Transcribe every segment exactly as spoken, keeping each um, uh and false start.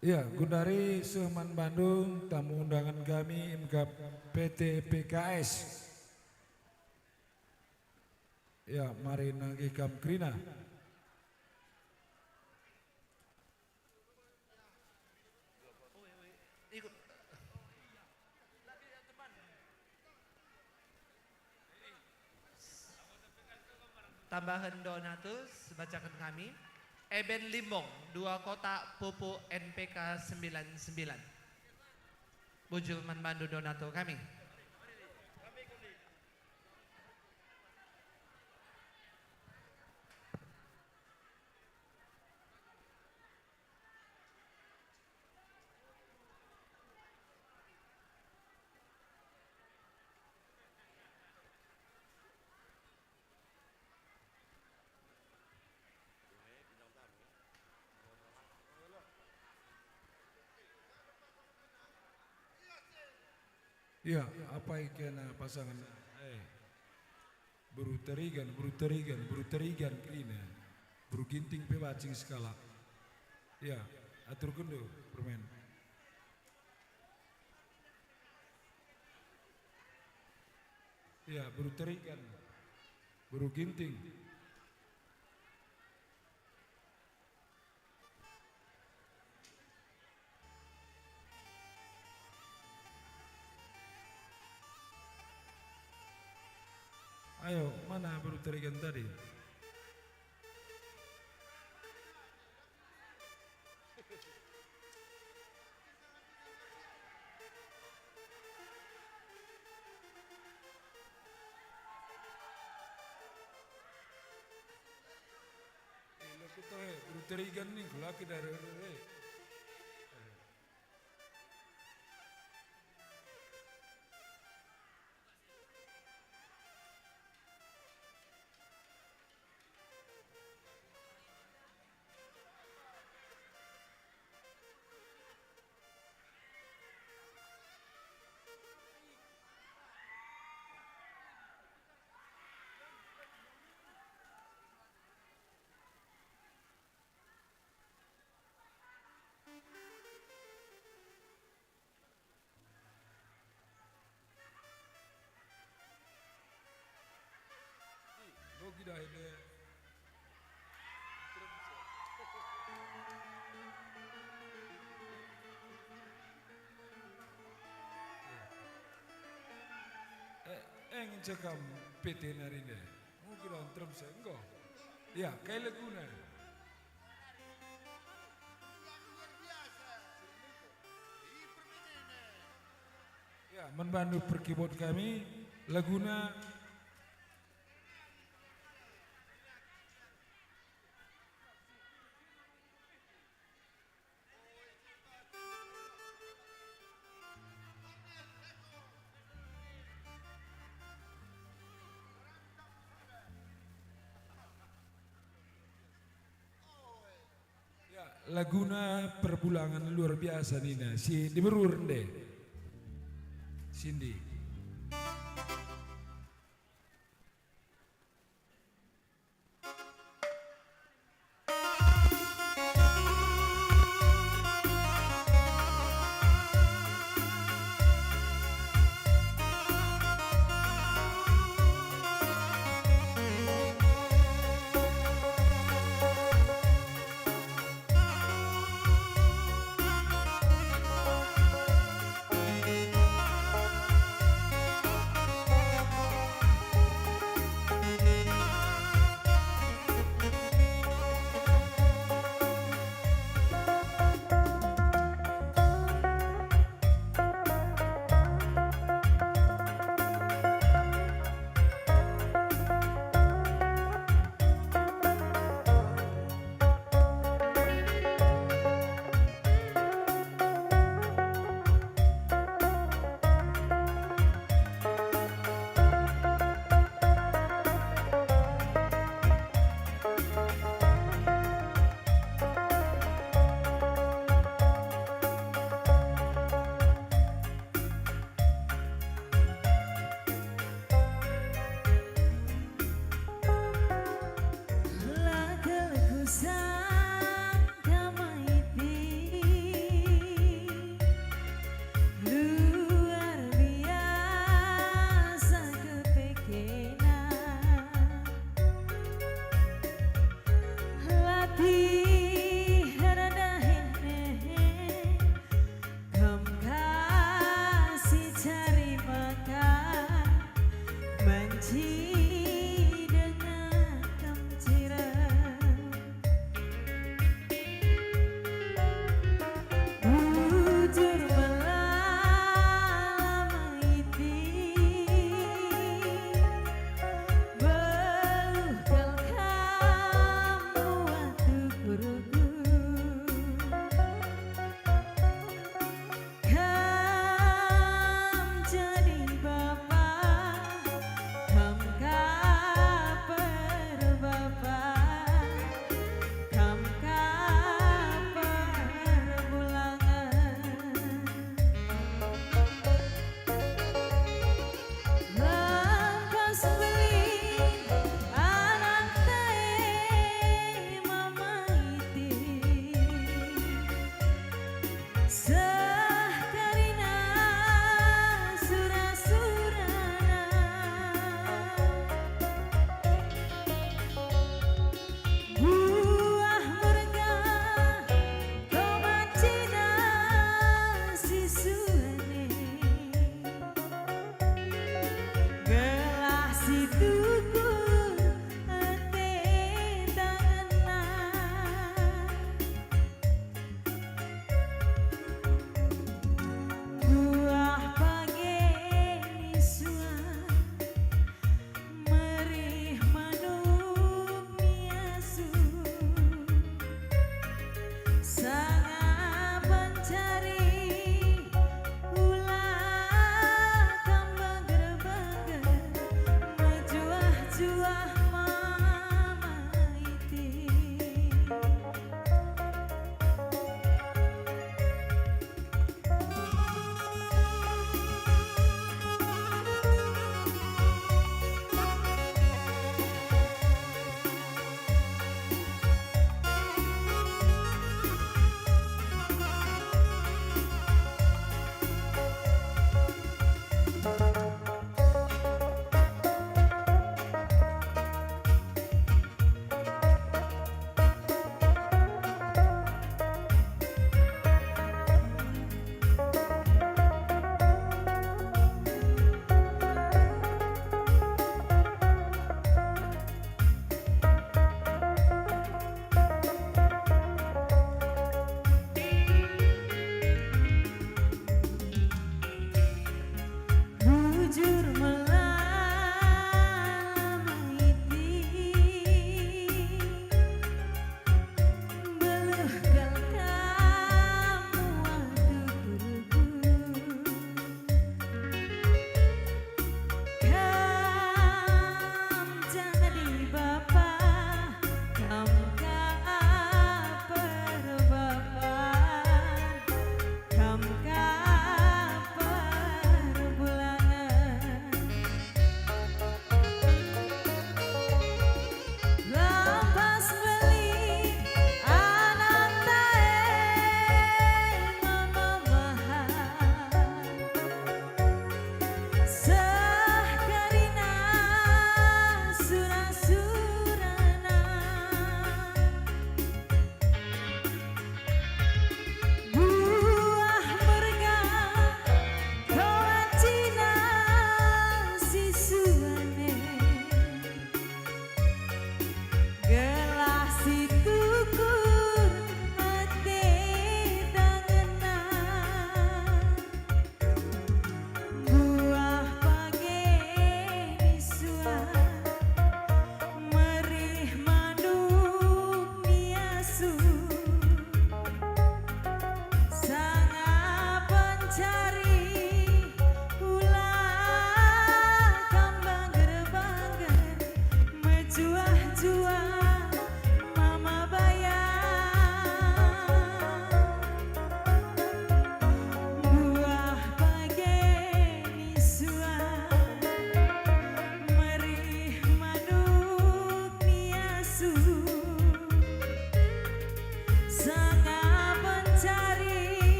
Ya, gundari seh man Bandung, tamu undangan kami, M K P T P K S. Ya, mari nagih kam kerina. Ikut. Tambahen donatus, bacaken kami. Eben Limbong, dua kotak pupuk N P K sembilan sembilan. Bujur man bandu donatur kami. Ya, apai kena pasangan, eh. Beru Terigan, Beru Terigan, Beru Terigan kerina. Beru Ginting pe bacing sekalak. Ya, aturkenndu permen. Ya, Beru Terigan, Beru Ginting. Ayo, mana Beru Terigan tadi? Eh, lo ku tahe, Beru Terigan ning, ku laki dari, eh. Ih, lo kita ini. Eh, eh, ngenca kam P T nari nde. Mungkin on terem se, enggo. Ya, kai laguna? Ya, man bandu perkibot kami, laguna. Ya, laguna perbulangan luar biasa nina, si diberu nde. Sindi.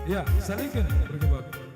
Ya, salingken berkebak.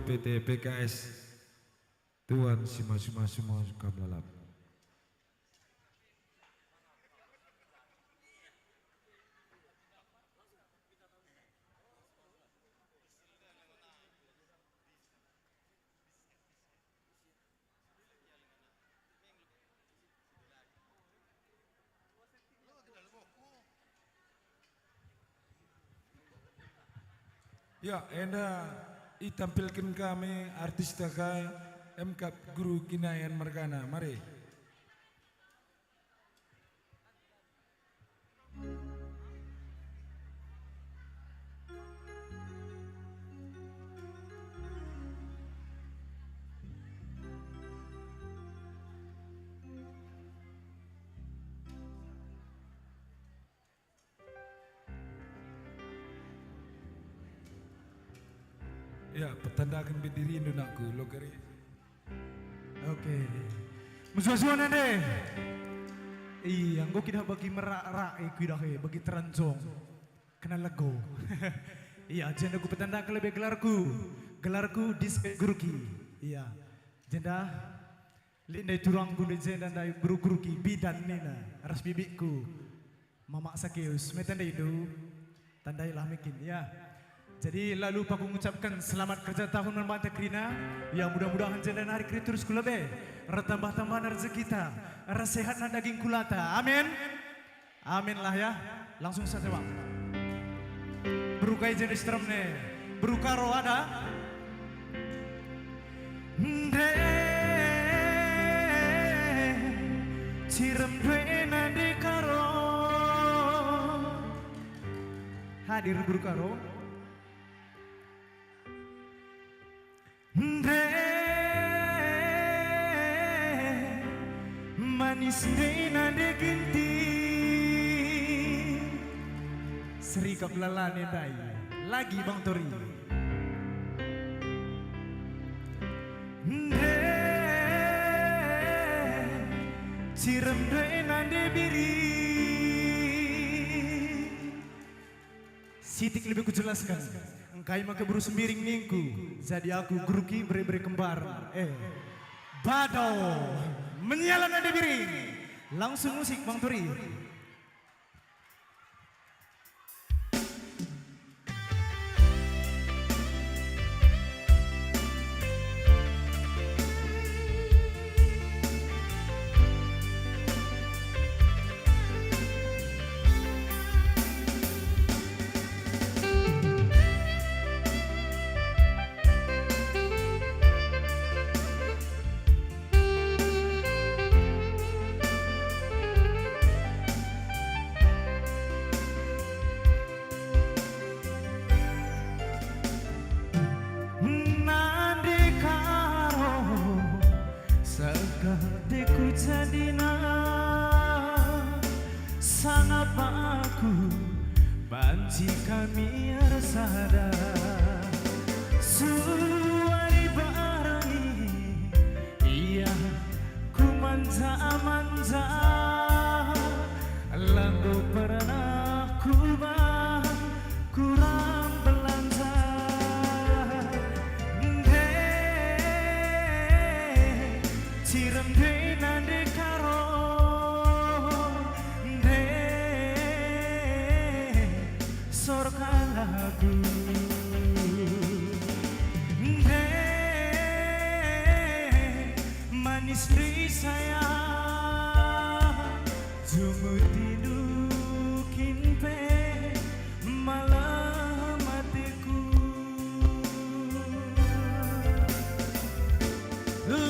P T P K S. Tuan si masu-masu kam lalap. Ya, enda itampilken kami artista ka, emkap Guru Kinayan mergana. Mari. Ya, petandaken pe dirindu, nakku, lo kari. Oke. Mesuah-suah nande. Iya, enggo kita bagi merak-rak, eh, kuidah, eh, bagi teranjong. Kena lego. Iya, jenda kupetandaken lebe gelarku. Gelarku Diske Guruki. Iya. Jenda, lit ndai turangku ndai jenda ndai beru Guruki, bidan nina, ras bibikku. Mamak Sakeus, me tandaindu? Tandailah mekin, ya. Jadi, la lupa ku ngucapken selamat kerja tahun man banta kerina. Ya, mudah-mudahan jenda nari kerina terus ku lebe, ertambah-tambahna rezekita, ersehatna daging kulata. Amin. Amin lah, ya. Langsung saja, Wak. Beru kai jenis teremne? Beru Karo ada? Nde, cirem due nande Karo. Hadir beru Karo. Nde, manis nde nande Ginting. Serikap lalane ndai. Lagi Bang Tori. Nde, cirem due nande Biring. Sitik lebe kujelasken, engkai maka beru Sembiring ningku, jadi aku Guruki bere-bere kembar. Eh, bado, menyala nande Biring. Langsung musik, Bang Tori. Nande Karo, seh ka teku jadina, sangap aku banci kami ersada. Suari barangi ia ku manja-manja, la enggo pernah kubahan kurang belanja. Nde, cirem nde nande Karo, nde, sorka lagu. Nde, manis nde sayang, jumut indu kin pe malem ateku.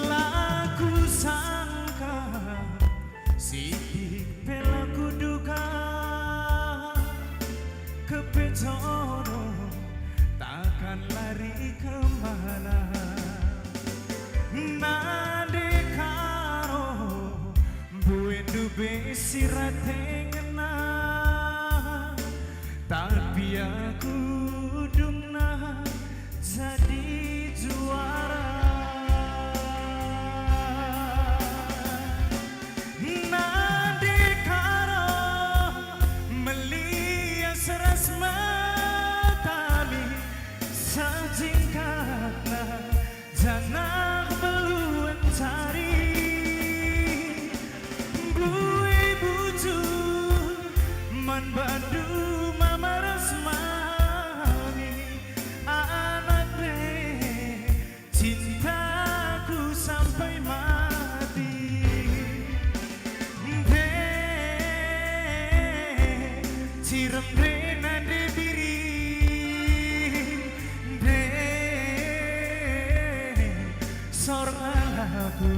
La kusangka sitik pe la kuduga, kepe jodoh takkan lari kemana. Nande Karo, mbuendu be si rate ngena, tapi aku dungna jadi juara. Nande Karo, melias ras metami, sajingkatna Nde nande biring, nde sorga lagu.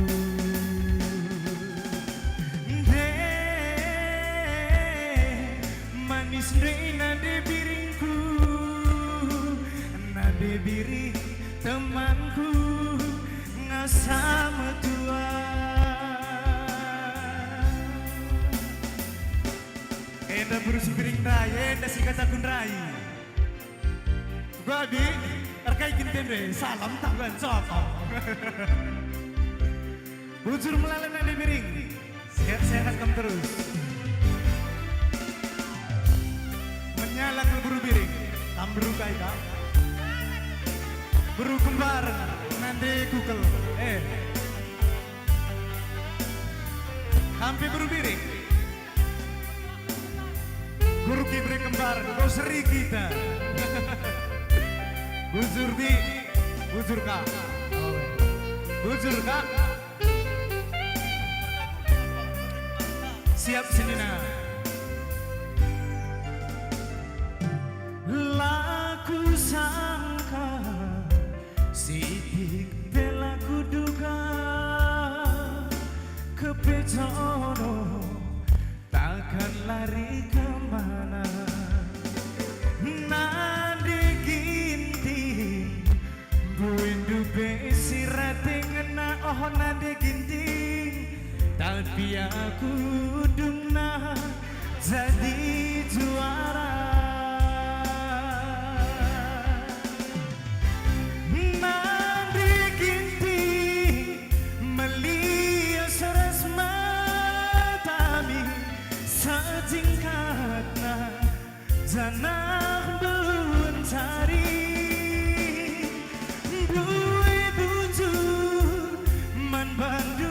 Nde manis, nde nande biringku, nande biring temanku, ngasa metua. Enda beru si biring ndai, enda si kataku ndai. Babi, erkai kin tende, salam tanggan cokok. Bujur melala nande biring, sehat-sehat kam terus. Menyala kal beru biring, kam beru kai kam? Beru kembar, nande kukel, eh. Kam pe beru biring. Guru Kibre kembar, enggo seri kita. Bujur, Bi. Bujur, Kak. Bujur, Kak. Siap, senina. La kusangka sitik pe la kuduga, kepe jono takkan lari kemana. Nande Ginting, mbuendu pe si rate ngena, oh, Nande Ginting, tapi aku dungna jadi juara. Nande Ginting, melias ras matami sajingkatna, janah mbelun cari. Mbue bujur man bandu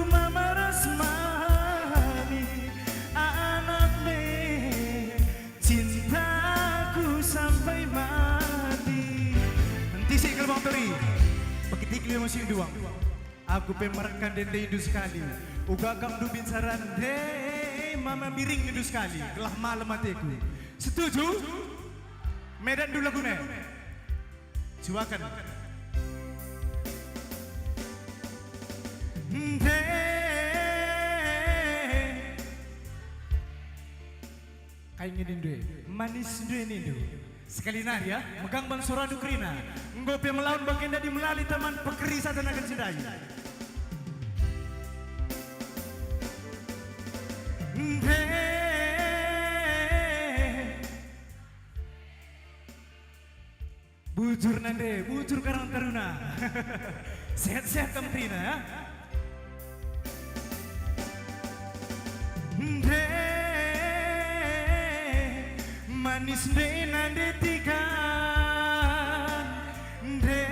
mama ras mami, anak me cintaku sampai mati. Entisik kal Bang Tori, bekitik lima musim duang. Aku pe merkan dende indu sekali. Uga kam dubin saran de mama biring indu sekali. Gelah malem ateku. Setuju? Medan dulu laguna. Cuakan. Nde. Kai nge nindu e? Manis ndu e nindu. Sekali nari ya, megang bang sorandu kerina. Enggo pe melaun bangken dadi melali taman pekeri sada nakan cidai. Nde. Bujur nande, bujur Karang Taruna. Sehat-sehat kam kerina ya. Nde, manis nde nande tiga, nde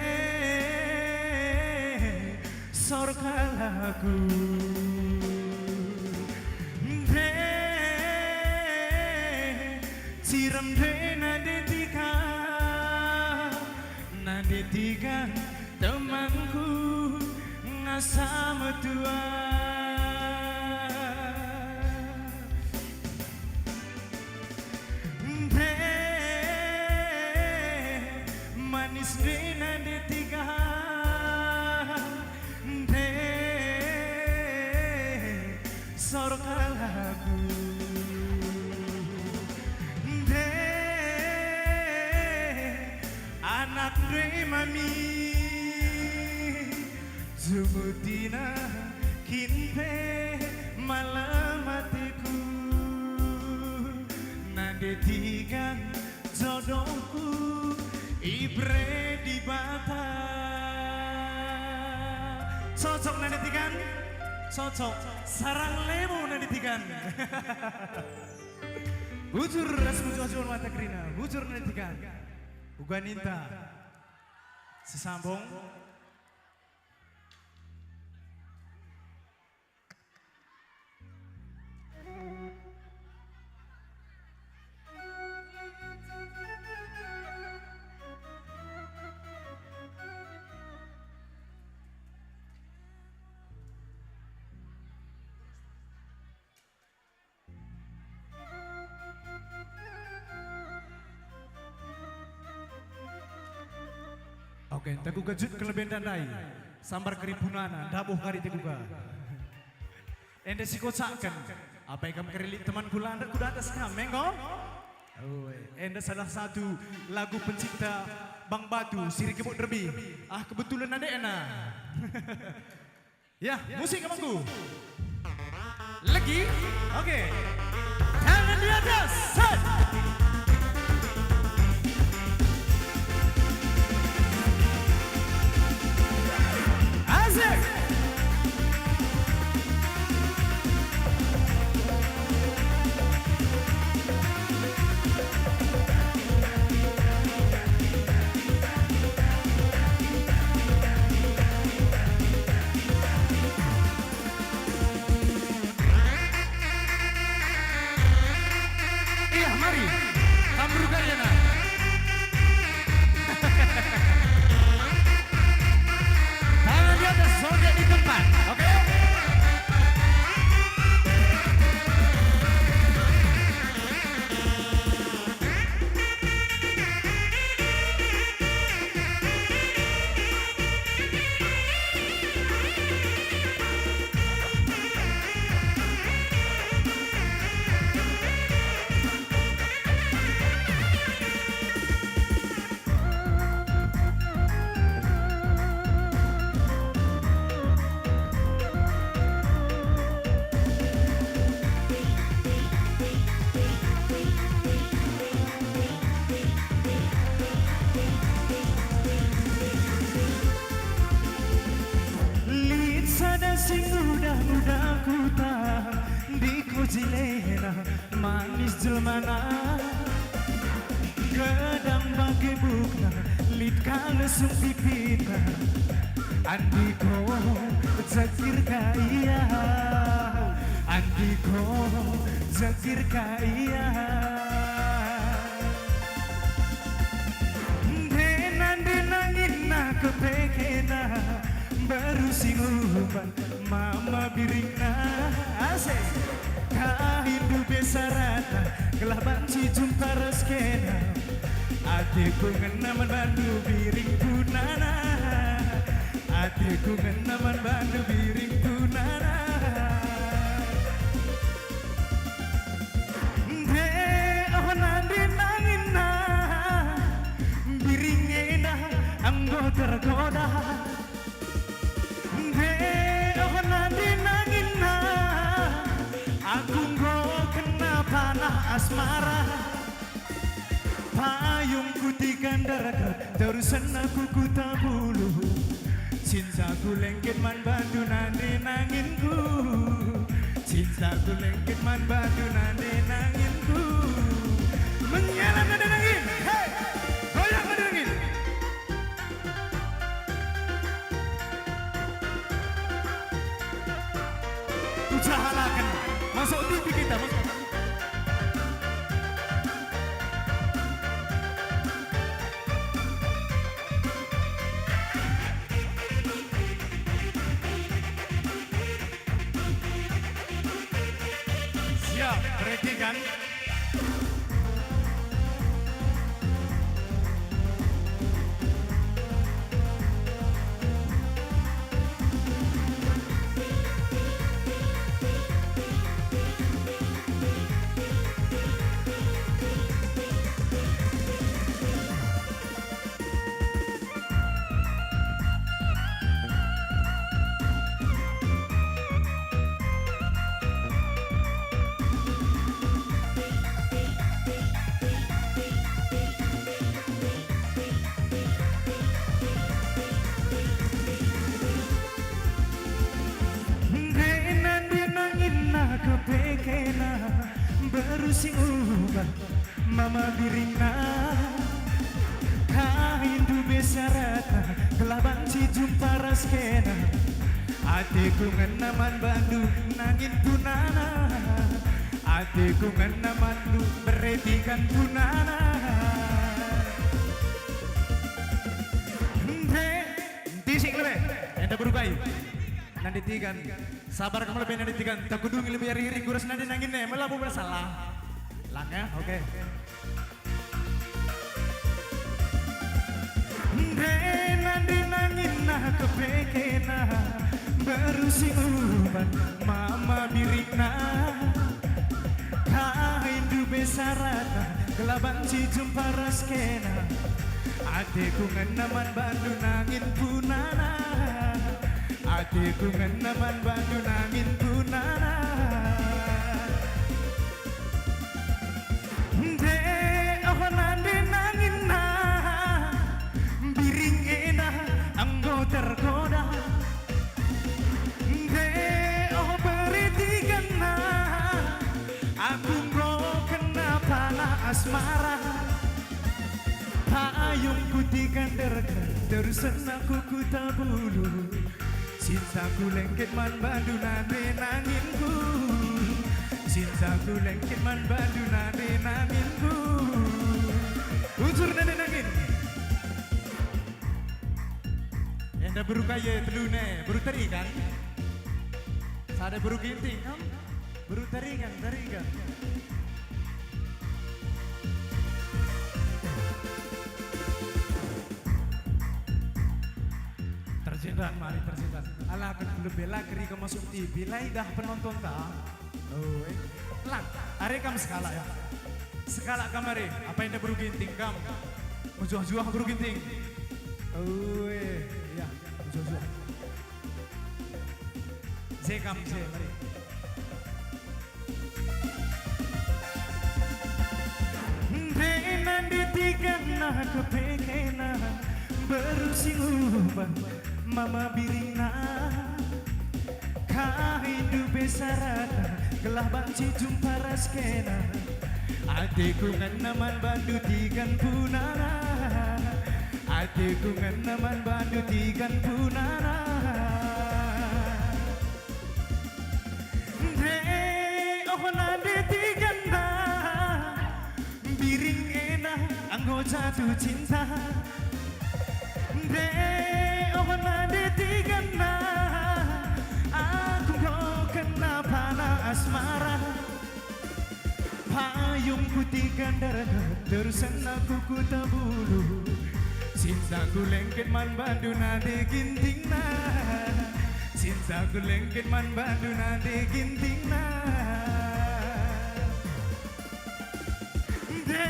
sorga lagu. Nde, cirem nde nande tiga, nande tiga temanku ngasa metua. Nde, manis nde nande tiga, nde sorga lagu. Nde, anak nde mami, jumutina kin pe malem ateku. Nande tiga jodohku ibere Dibata. Cocok nande tigan? Cocok. Sarang lemo nande tigan. Bujur ras mujuh-juh mata kerina, bujur nande tigan. Uga ninta. Sesambung. Oke, enda kuga jut keleben ndai. Sambar keripunana, ndabuh kari te kuga. Enda sikocakken. Apai kam kerilik temanku landak ku datas kam, enggo? Ue, enda salah satu lagu pencipta Bang Batu, Siri Kebut Derbi. Ah, kebetulan adekna. Ya, musik abangku. Legi? Oke. Tangan di atas. Set. Asik. Iya, mari. Kam ruga ya, nah. Tangan di atas, sonde di tempat. Oke? Lit sada si nguda-nguda kutah, ndiko jilena, manis jelmana. Gedang bage bukna, lit ka lesung pipitna. Andiko jekir ka ia, andiko jekir ka ia. Ndena, ndena nginna kepekena, mberu si nguban mama biringna. Asik. Kai ndu be saratna, gelah banci jumpa ras kena. Ateku ngena man bandu biring punana. Ateku ngena man bandu biring punana. Nde, oh, nande nanginna, biring enda enggo tergoda. Nde, oh, nande nanginna, aku enggo kena panah asmara. Payungku tiga ndarkat, terus aku kuta bulu. Cintaku lengket man bandu nande nanginku. Cintaku lengket man bandu nande nanginku. Menyala nande nangin. Hei! Goyang nande nangin. Usahakan. Masuk T V kita, masuk. Siap, perhatikan. Ndena, ndena nginna kepekena, mberu si nguban mama biringna. Kai ndu be saratna, gelah banci jumpa ras kena. Ateku ngena man bandu nangin punana. Ateku ngena man bandu beretikan punana. Nde, ntisik lebe, enda beru kai. Nande tigan. Sabar kam lebe nande tigan, takudungi lebe ari-ari kuras nande nangin ne, melabu bersalah. Lang ya, oke. Nde, nande Kepekena beru si uban mama birikna. Kai ndube saratna gelah banci jumpa ras kena. Ateku ngena man bandu nangin punana. Ateku ngena man bandu nangin punana. Nde, oh, nande nanginna, biring enda enggo tergoda. Nde, oh, beri tiganna, aku enggo kena panah asmara. Payungku tiga nderken, terusen aku ku Kuta Bulu. Cintaku lengket man bandu nande nanginku. Cintaku lengket man bandu nande nanginku. Unsur nande nangin. Enda beru kai e telune, beru Teri kan? Sada beru Ginting kan? Beru Teringan, Teringan. Terjindan, mari terjindan. Alah, kan lebe la keri ke masuk T V, la idah penontonta. Oh, eh. Lang, are kam sekalak ya. Sekalak kam are, apa enda beru Ginting kam? Mejuah-juah beru Ginting. Oh, eh. Iya, mejuah-juah. Jegam je, mari. Ndena nditiganna kepekena, beru si nguban mama biringna. Kai ndube saratna gelah banci jumpa ras kena. Ateku ngena man bandu tigan punana. Ateku ngena man bandu tigan punana. Nde, oh, nande tiganna, biring ena enggo jatuh cinta. Nde, oh, nande tiganna, aku enggo kena panah asmara. Payungku tiga nderken, terusen aku ku Kuta Bulu. Cintaku lengket man bandu nande Gintingna. Cintaku lengket man bandu nande Gintingna. Nde,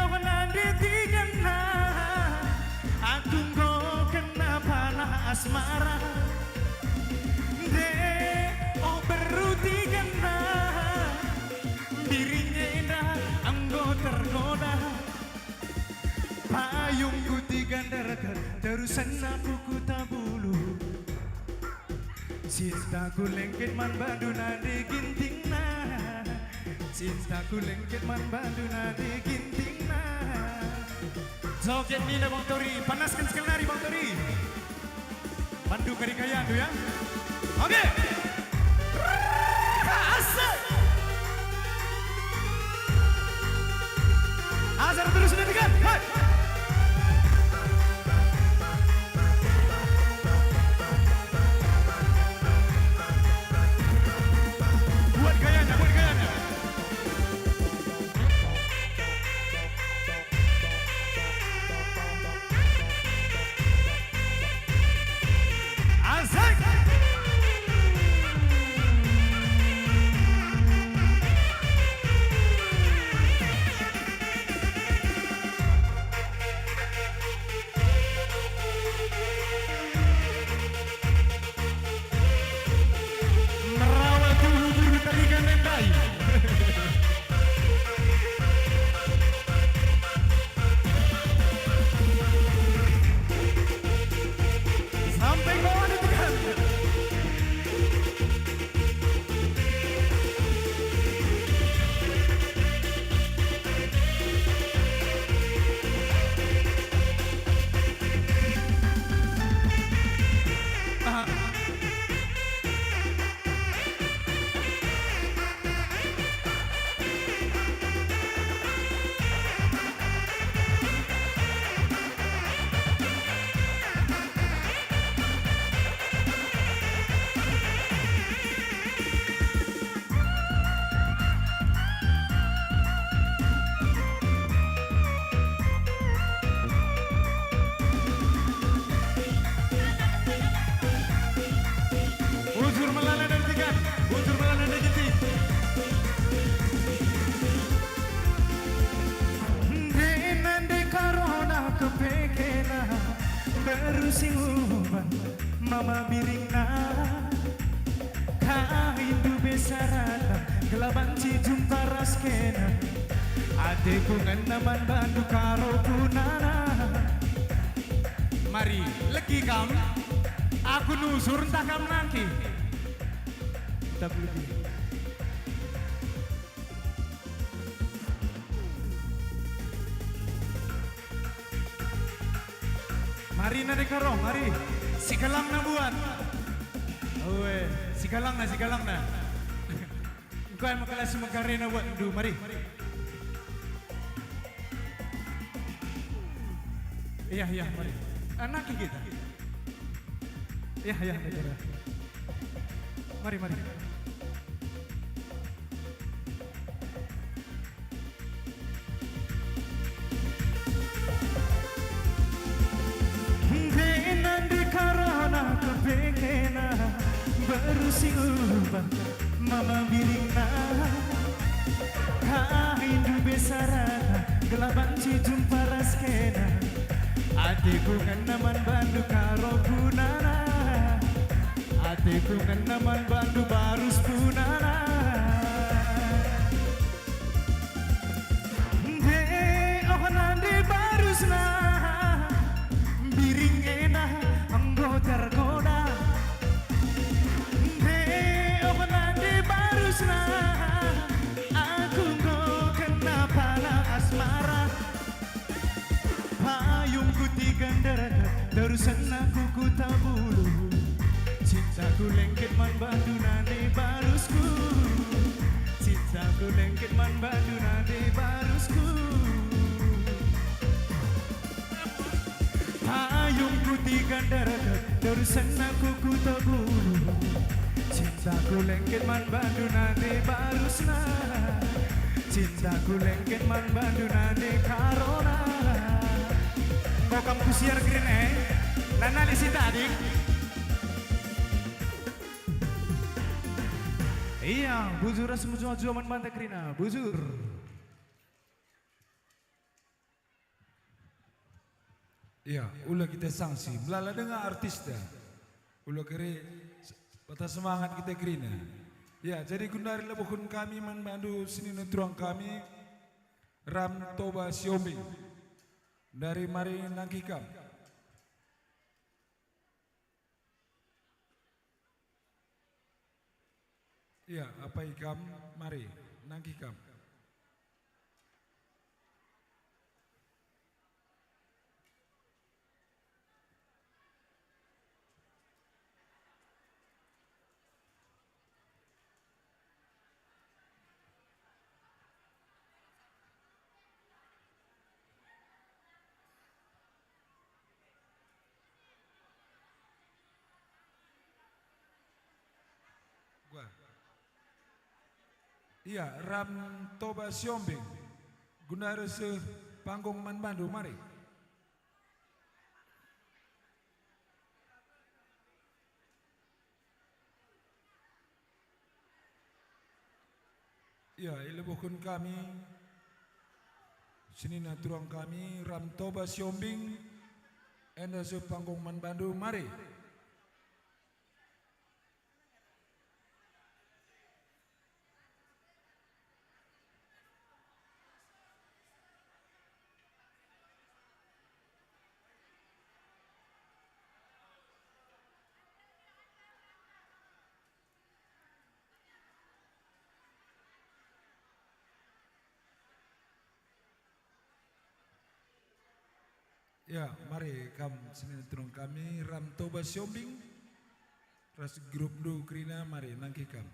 oh, nande tiganna, aku enggo kena panah asmara. Nde, oh, beru tiganna, biring enda enggo tergoda. Payungku tiga nderken, terusen aku ku Kuta Bulu. Cintaku lengket man bandu nande Gintingna. Cintaku lengket man bandu nande Gintingna. Joget nina Bang Tori, panasken sekali nari Bang Tori. Bandu kari gayandu ya. Oke. Asik. Ajar terus nantikan. Hai. Buat gayanya, buat gayanya. Asik. si nguban mama biringna. Kai ndube saratna, gelah banci jumpa ras kena. Ateku ngena man bandu karo punana. Mari, legi kam. Aku nusur ntah kam nangkih. Ntah ku legi. Mari nande karo, mari. Sigalangna buat. Ue, sigalangna, sigalangna. Engkai maka la si megarena buatndu, mari. Iya, iya, mari. Anaki kita. Iya, iya, negara. Mari, mari. Nde nande karana kepengena, beru si uban mama biringna. Kai ndube saratna, gelah banci jumpa ras kena. Ateku ngena man bandu karo punana. Ateku ngena man bandu barus punana. Nde, oh nande barusna, biring enda enggo tergoda. Nde, oh nande barusna, aku enggo kena pala asmara. Payungku tiga nderket, terus senangku kuta bulu. Cintaku lengket man bandu nande barusku. Cintaku lengket man bandu nande barusku. Payungku tiga nderket, terus senangku kuta bulu. Cintaku lengket man bandu nande barusna. Cintaku lengket man bandu nande karona. Enggo kam kusiar kerina, eh? Lanai si tading. Iya, bujur ras mejuah-juah man banta kerina, bujur. Iya, ula kita sangsi, melala denga artista. Ula kere, s-, patah semangat kita kerina. Iya, jadi gundari lebohken kami man bandu senina turang kami, Ram Toba Siombing. Dari mari nangkih kam. Iya, apai kam, mari, nangkih kam. Gua. Iya, Ram Toba Siombing. Guna reh panggung man bandu, mari. Iya, ilebohken kami, senina turang kami, Ram Toba Siombing, enda seh panggung man bandu, mari. Ya, mari kam senina turang kami, Ram Toba Siombing, ras grupndu kerina, mari nangkih kam.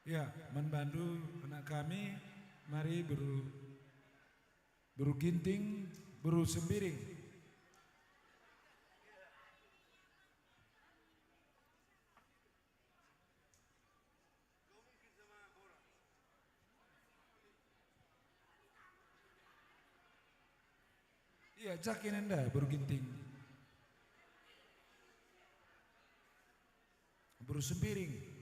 Ya, man bandu anak kami, mari beru, beru Ginting, beru Sembiring. Iya, jakin enda beru Ginting. Beru Sembiring.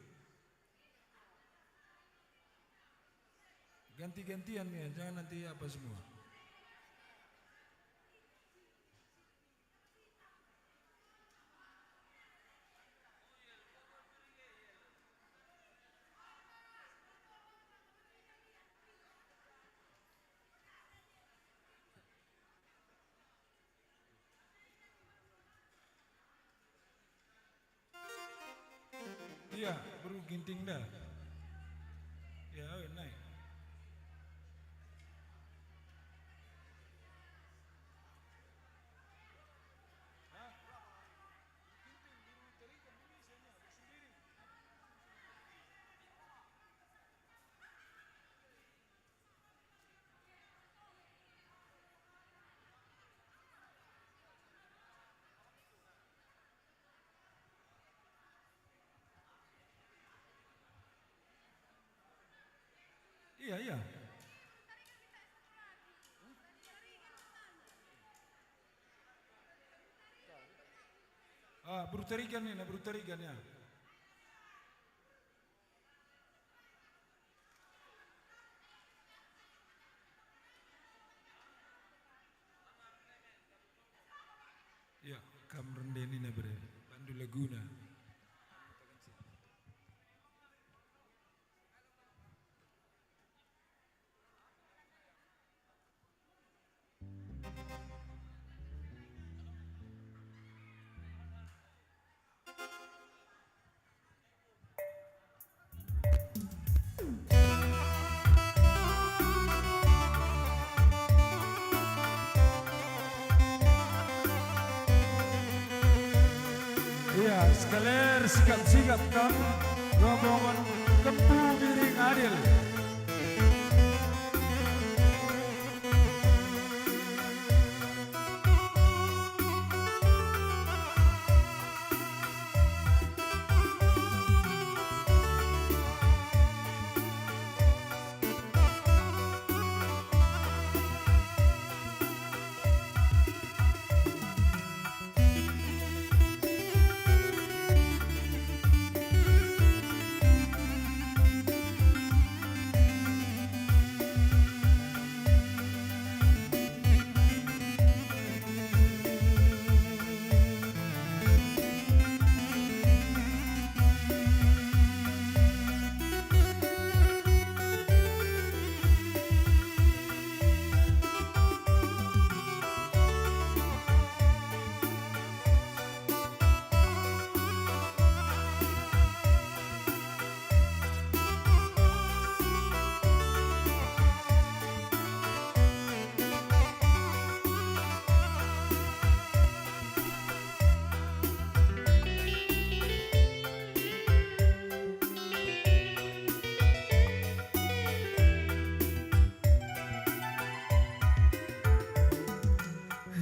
Ganti-gantian ya, jangan nanti apa semua. Iya, beru Ginting dah. Ya, awe, nai. Hah? Ginting, beru Tarigan, ini saya, beru Sembiring. Iya, iya. Ah, beru Tarigan ini, beru Tarigan ya. Ya, kam rende nina bere, bandu laguna. Iya, sekalian sikap-sikap kam, rombongan Kempu Biring Adil.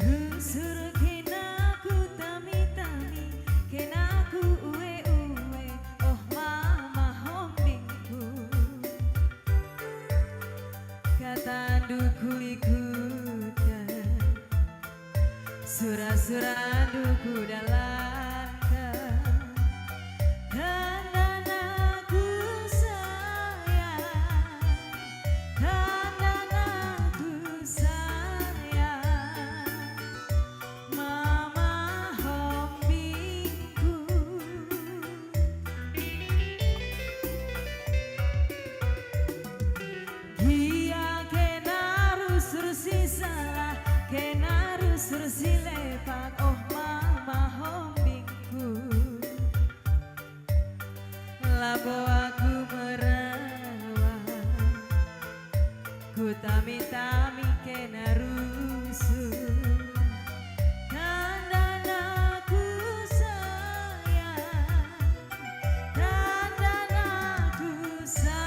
Rusur kena ku tami-tami, kena ku ue-ue, oh mama hombingku. Katandu kuikutken, sura-surandu kudalanken. Tandana ku sayang, tandana ku sayang, mama hombingku. Gia kena rusur si salah, kena rusur si lepak, oh mama hombingku. Labo aku merawat, ku tami-tami kena rusur. Tandana ku sayang, tandana ku sayang.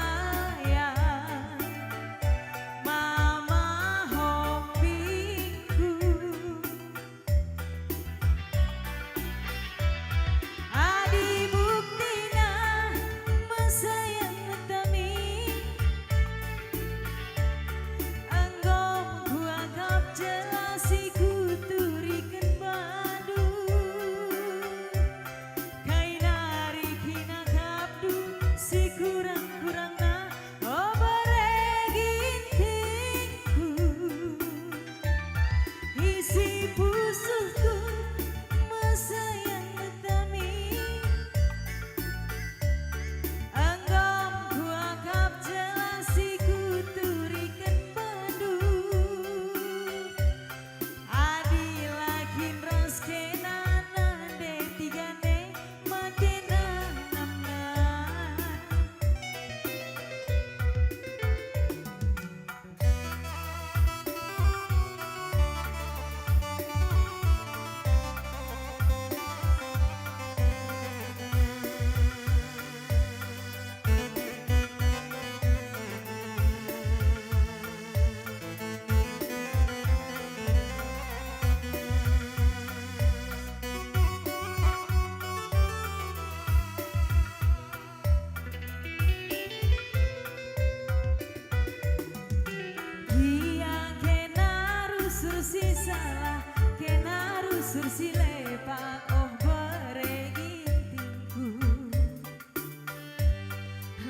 Busur si lepak, oh bere gintingku.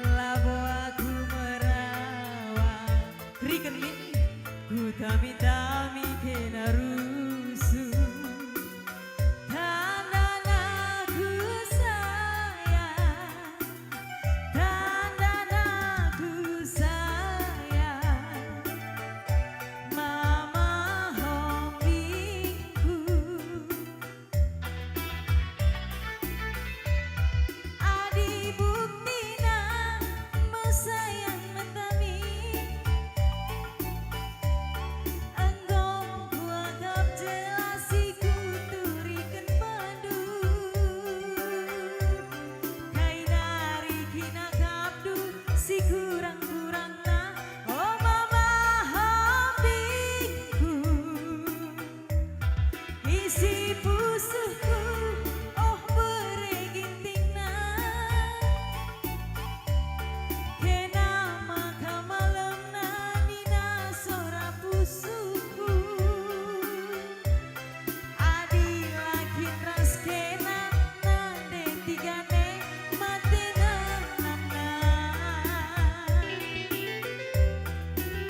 Labo aku merawa, riken min, kutami-tami kena rusuh. Tandana ku sayang, tandana ku sayang, mama hombingku. Adi buktina me sayang me tami, enggo kuakap jelas si kuturiken bandu. Kai nari kinakapndu si kurang-kurangna, o mama hombingku. Isi pusuhku, oh bere gintingna. Kena maka malemna nina sora pusuhku. Adi la kin ras kena nande tigane, mate nanamna.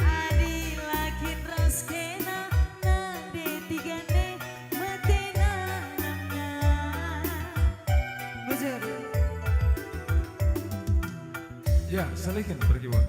Adi la kin ras kena nande tigane, mate nanamna. Bujur. Ya, salihken pergiwan.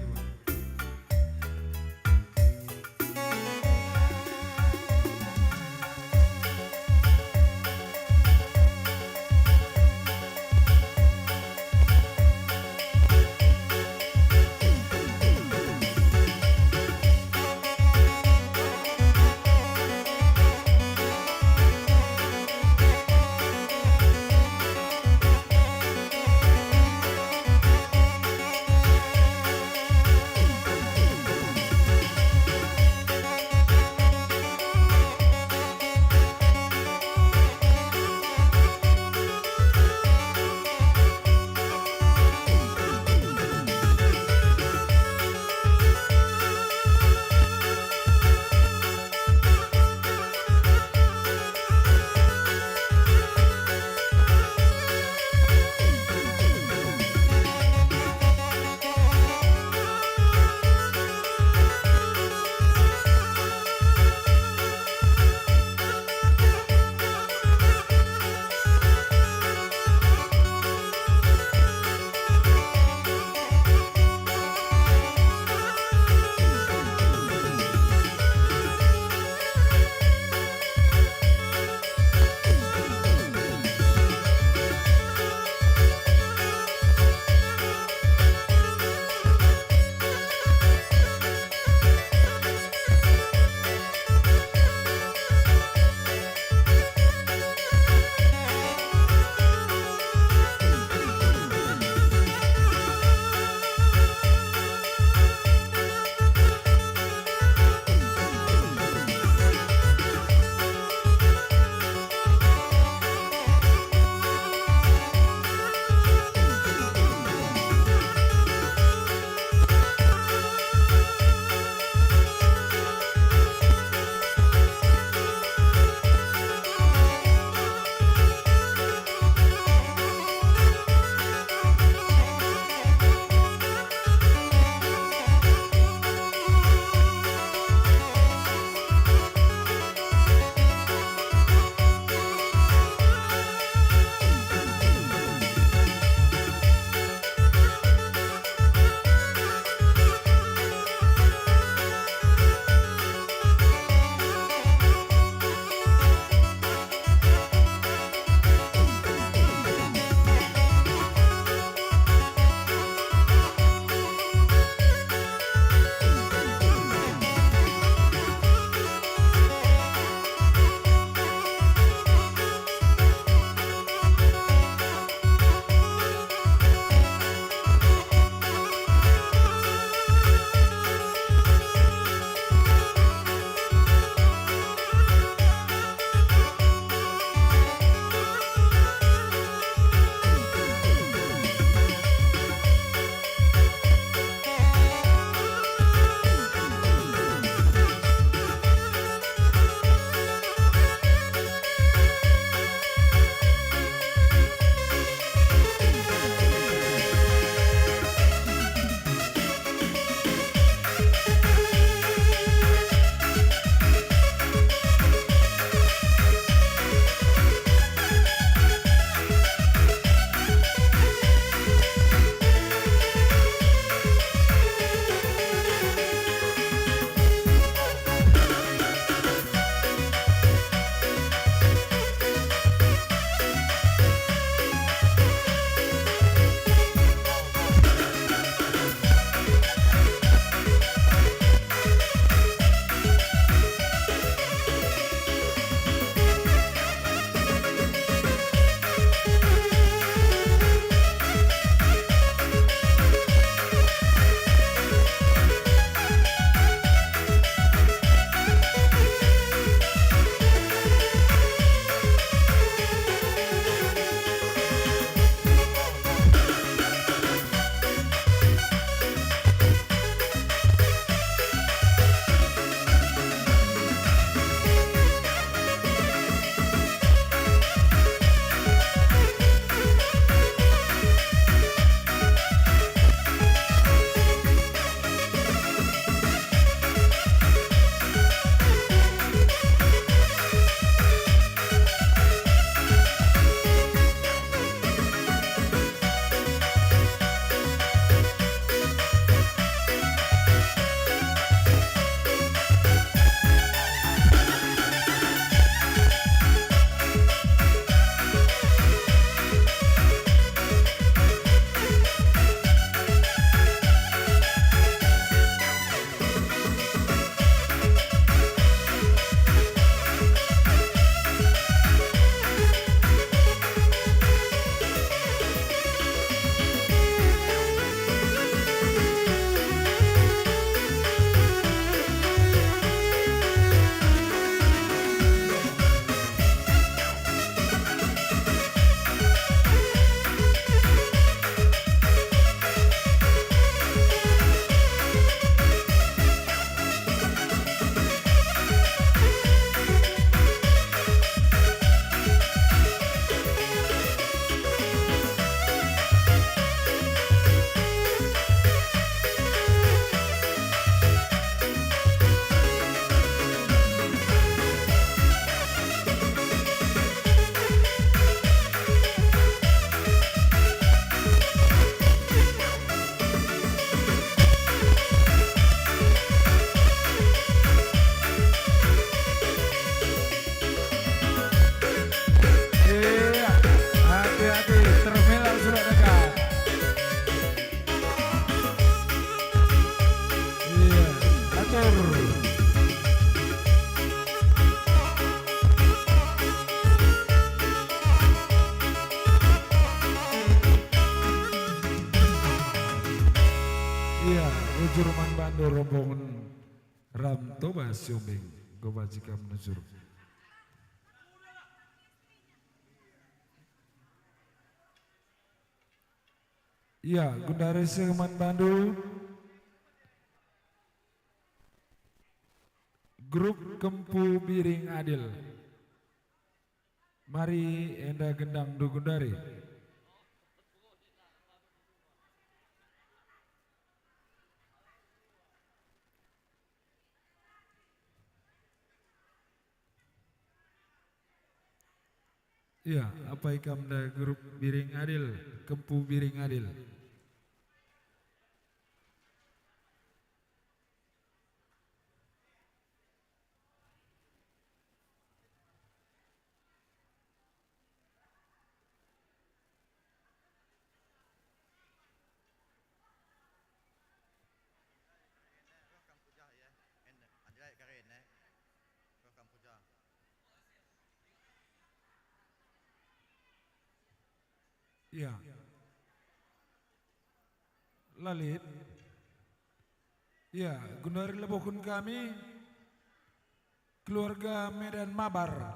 rombongen Ram Toba Siombing, enggo banci kam nusur. Ia, gundari seh man bandu grup Kempu Biring Adil. Mari enda gendangndu gundari. Ia, apai kam nda grup Biring Adil, Kempu Biring Adil. Ia. La lit. Ia, gundari lebohken kami keluarga Medan Mabar.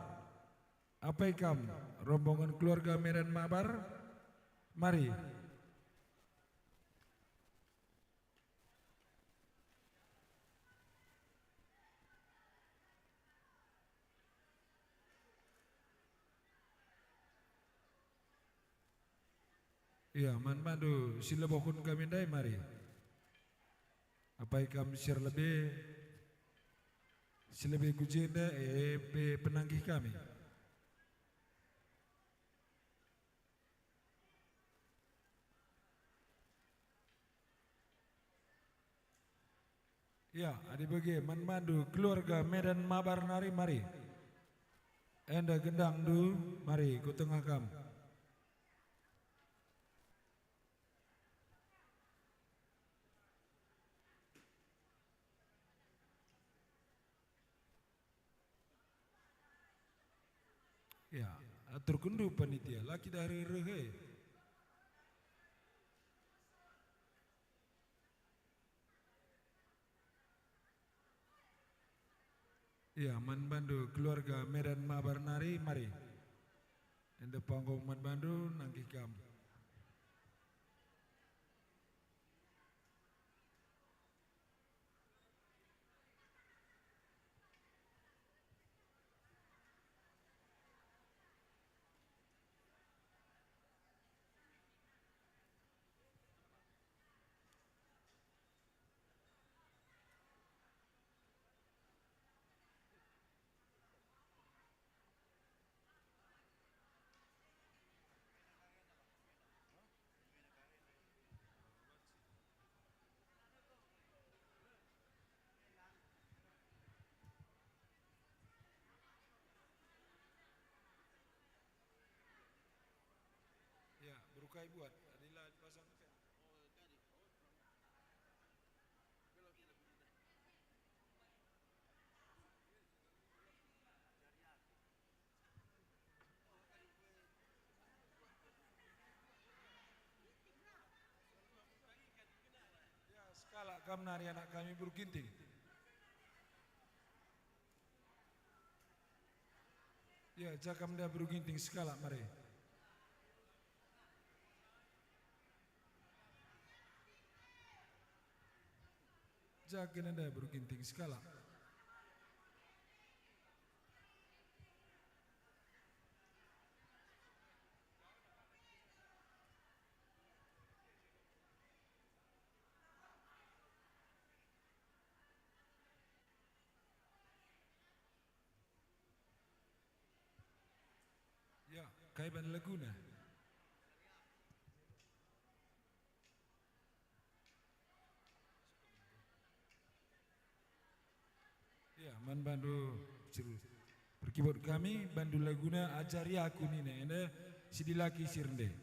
Apai kam, rombongen keluarga Medan Mabar? Mari. Ia, man bandu si lebohken kami ndai mari. Apai kam si erlebe, si lebe ku jenda, e pe penanggih kami. Ya, adi bage man bandu keluarga Medan Mabar nari mari. Enda gendangndu, mari ku tengah kam. Ya, aturkenndu panitia, la kita reh-reh e. Ya, man bandu keluarga Medan Mabar nari, mari. Enda panggung man bandu, nanggih kam. Ya, berukai buat, adila dipasang. Ya, sekalak kam nari anak kami Beru Ginting. Ya, ja kam nda Beru Ginting sekalak mari. Ja kam nda Beru Ginting sekalak. Ya, kai ban laguna? Ya, man bandu, Cil. Perkibot kami, bandu laguna Ajari Aku nina, enda si dilaki si rende.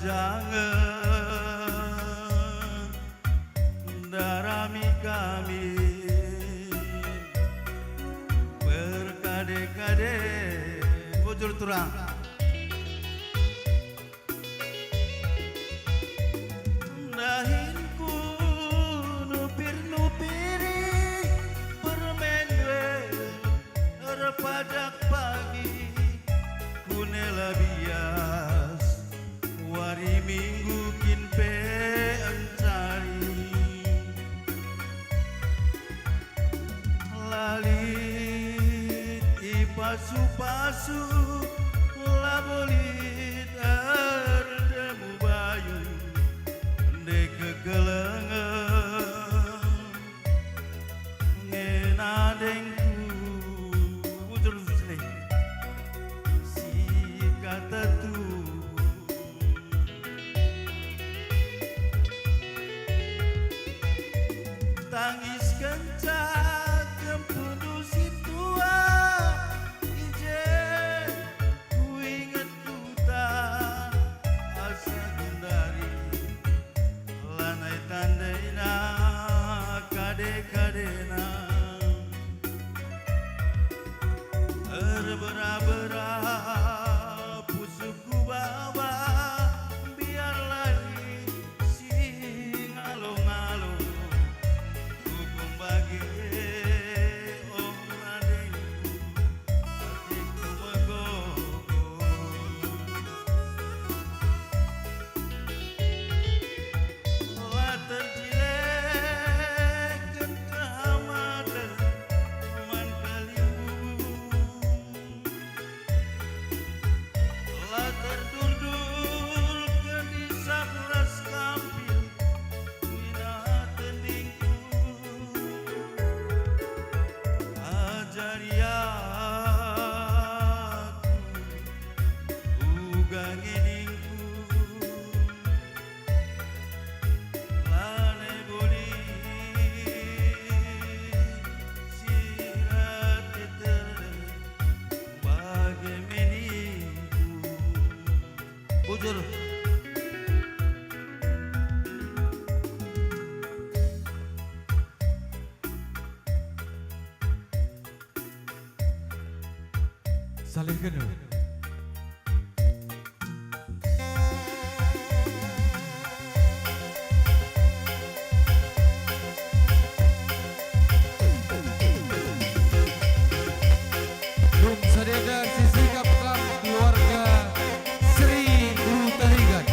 jangen, ndarami kami berkade-kade. Bujur turang. Dahin ku nupir-nupiri permen we erpajak pagi, ku nela bias wari Minggu kin pe encari. La lit ipasu-pasu, labo lit erdemu bayu, ndai kekelengen ngena dengku. Bujur Sule. Si kata tubuh. Tangis kenca kempundu sintua, i je kuinget kuta asa gundari, lanai tandaina kade-kadena. Erbera-bera pusuh ku baba, biarlah si ngalo-ngalo. Hukum bage, oh, nadengku, ateku megogo. La terjileken kehamaten man kalimbubu. La terdurdurken isap ras kampil nina tendingku. Ajari aku uga ngeningku. Lanai boli si la teter bage meningku. Bujur. Salih kena. Dum sadenda sisikap kam keluarga Sri Hutarigan.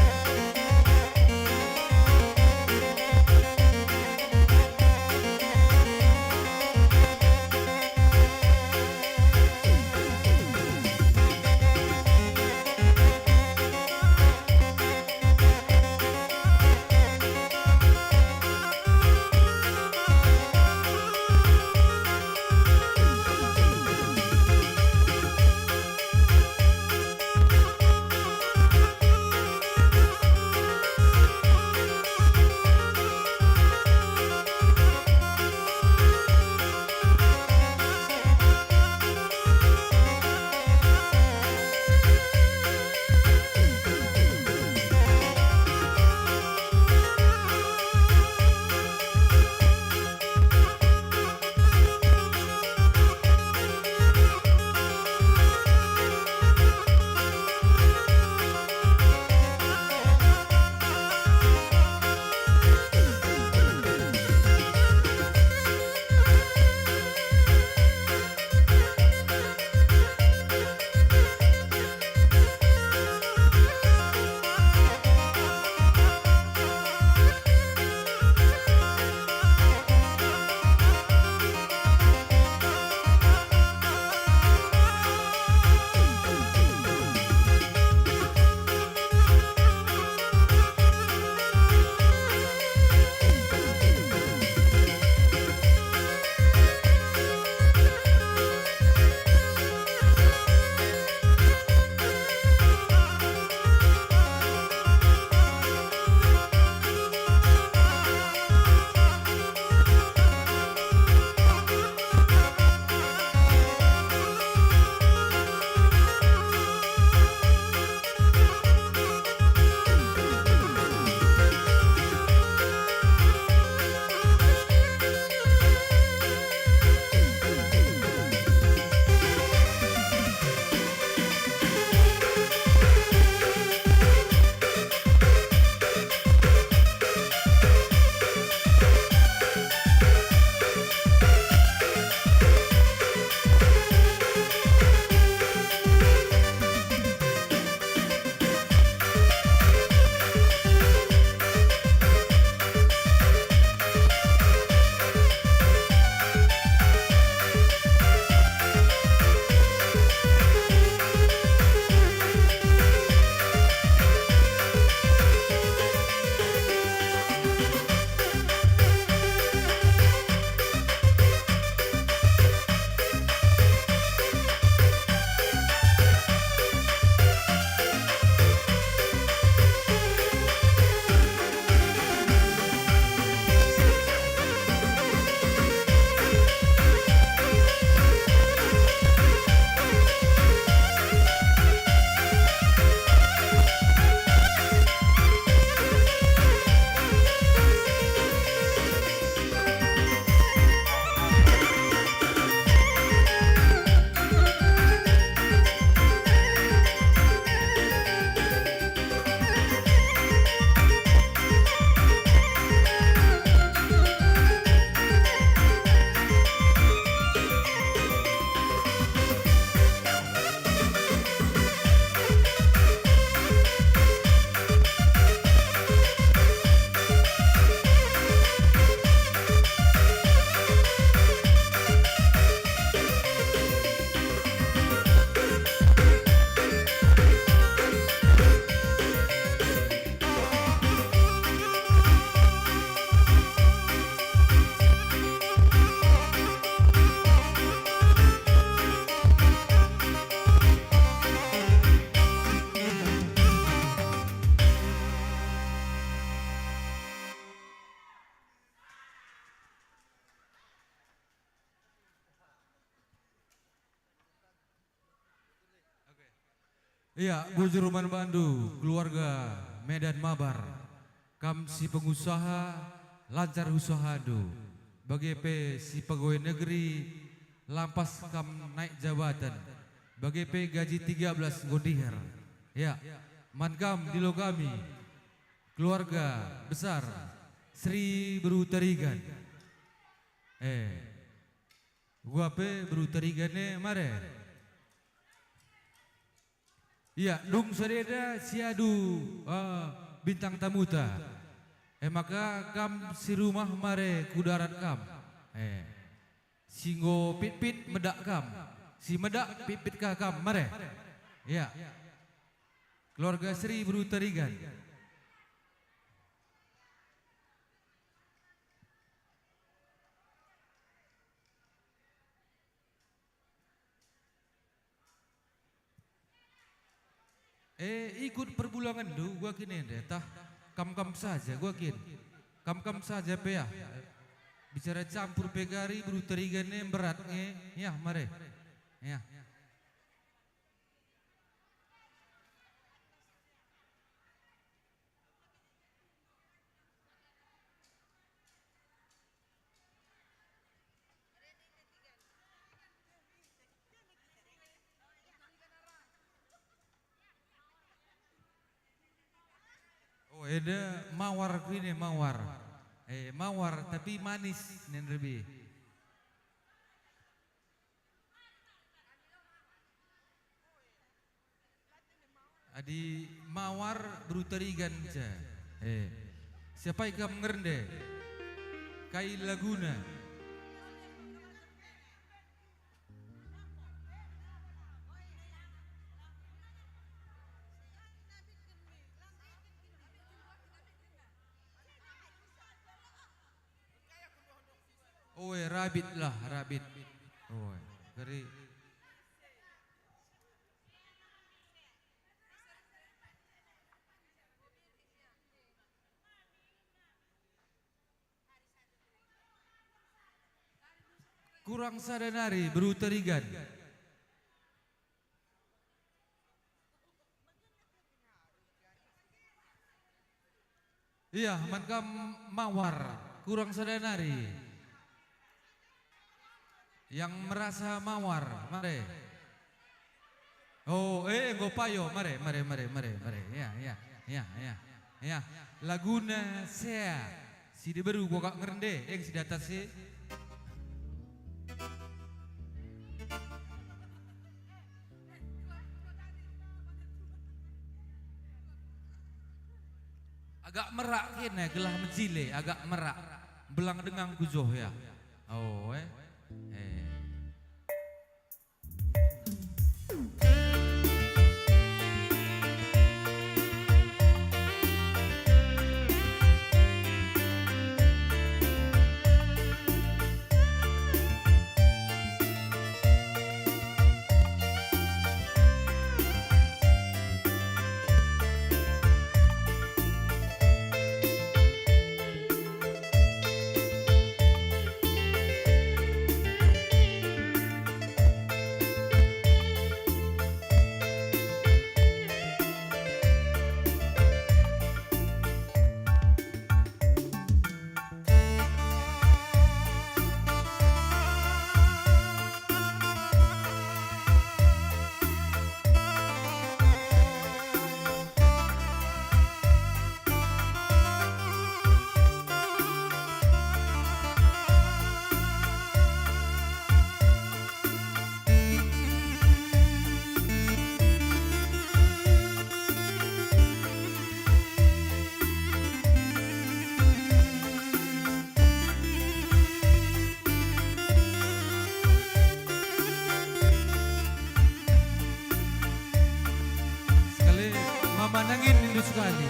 Ia, bujur man bandu, keluarga Medan Mabar. Kam si pengusaha, lancar usahandu. Bage pe si pegawai negeri, lampas kam naik jabatan. Bage pe gaji tiga belas enggo ndiher. Ia, man kam dilo kami, keluarga besar Sri Beru Tarigan. Eh, gua pe Beru Tarigan e mare. Ia, dung sadeda siadu, eh, bintang tamuta. E maka kam si rumah mare ku darat kam. Eh, si enggo pitpit medak kam, si medak pitpit ka kam mare. Ia. Keluarga Sri Beru Tarigan. Eh, ikut perbulangenndu gua kin enda, tah kam-kam saja gua kin. Kam-kam saja pe ah. Bicara campur pe gari Beru Tarigan e mberat nge, yah mare. Yah. Oh, enda mawar ku ini, mawar. Eh, mawar, tapi manis, nen rebi. Adi mawar Beru Tarigan ca. Eh. Siapai kam ngernde? Kai laguna? Oe, Rabit lah, Rabit. Oe, keri. Kurang sada nari Beru Tarigan. Ia, man kam mawar, kurang sada nari. Yang merasa mawar, mare. Oh, eh, enggo payo, mare, mare, mare, mare, mare. Ya, ya, ya, ya, ya. Laguna Sea. Si diberu gua kak ngernde, eh, si datas si. Agak merak kene gelah mejile, agak merak. Belang dengang ku joh ya. Oh, eh. Eh. Sekali, mama nangin rindu sekali.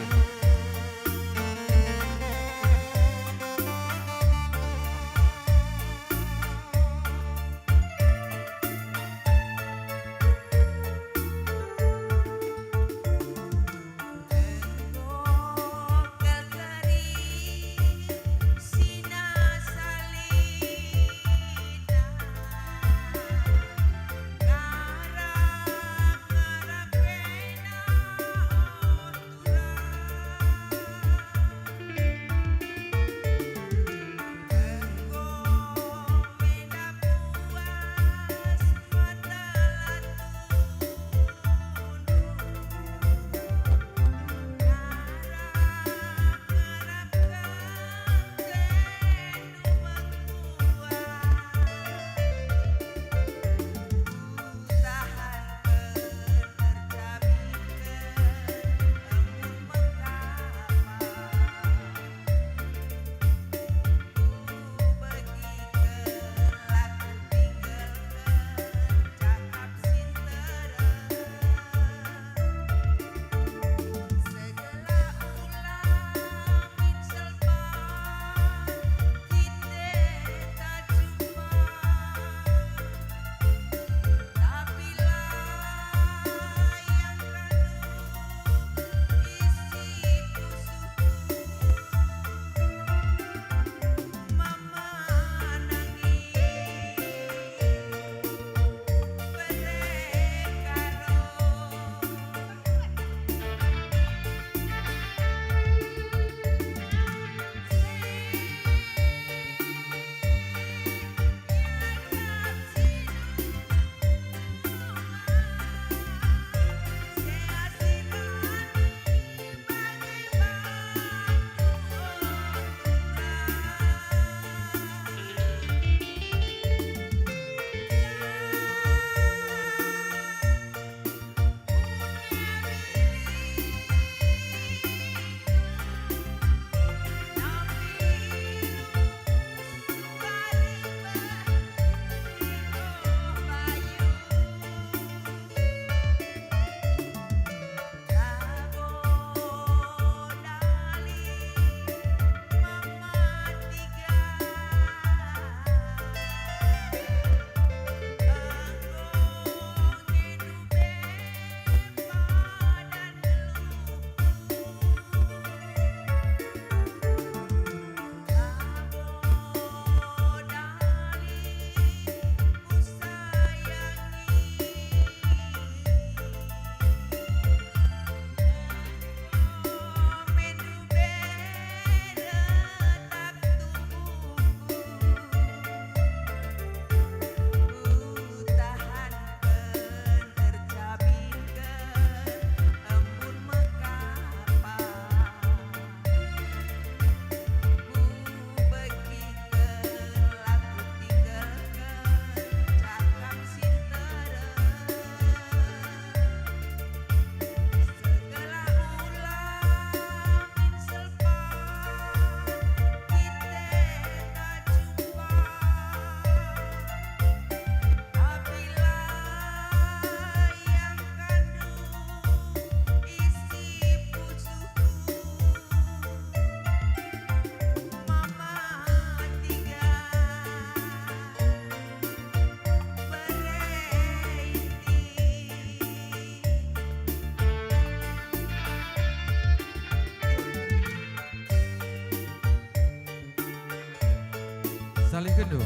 Talihkenndu.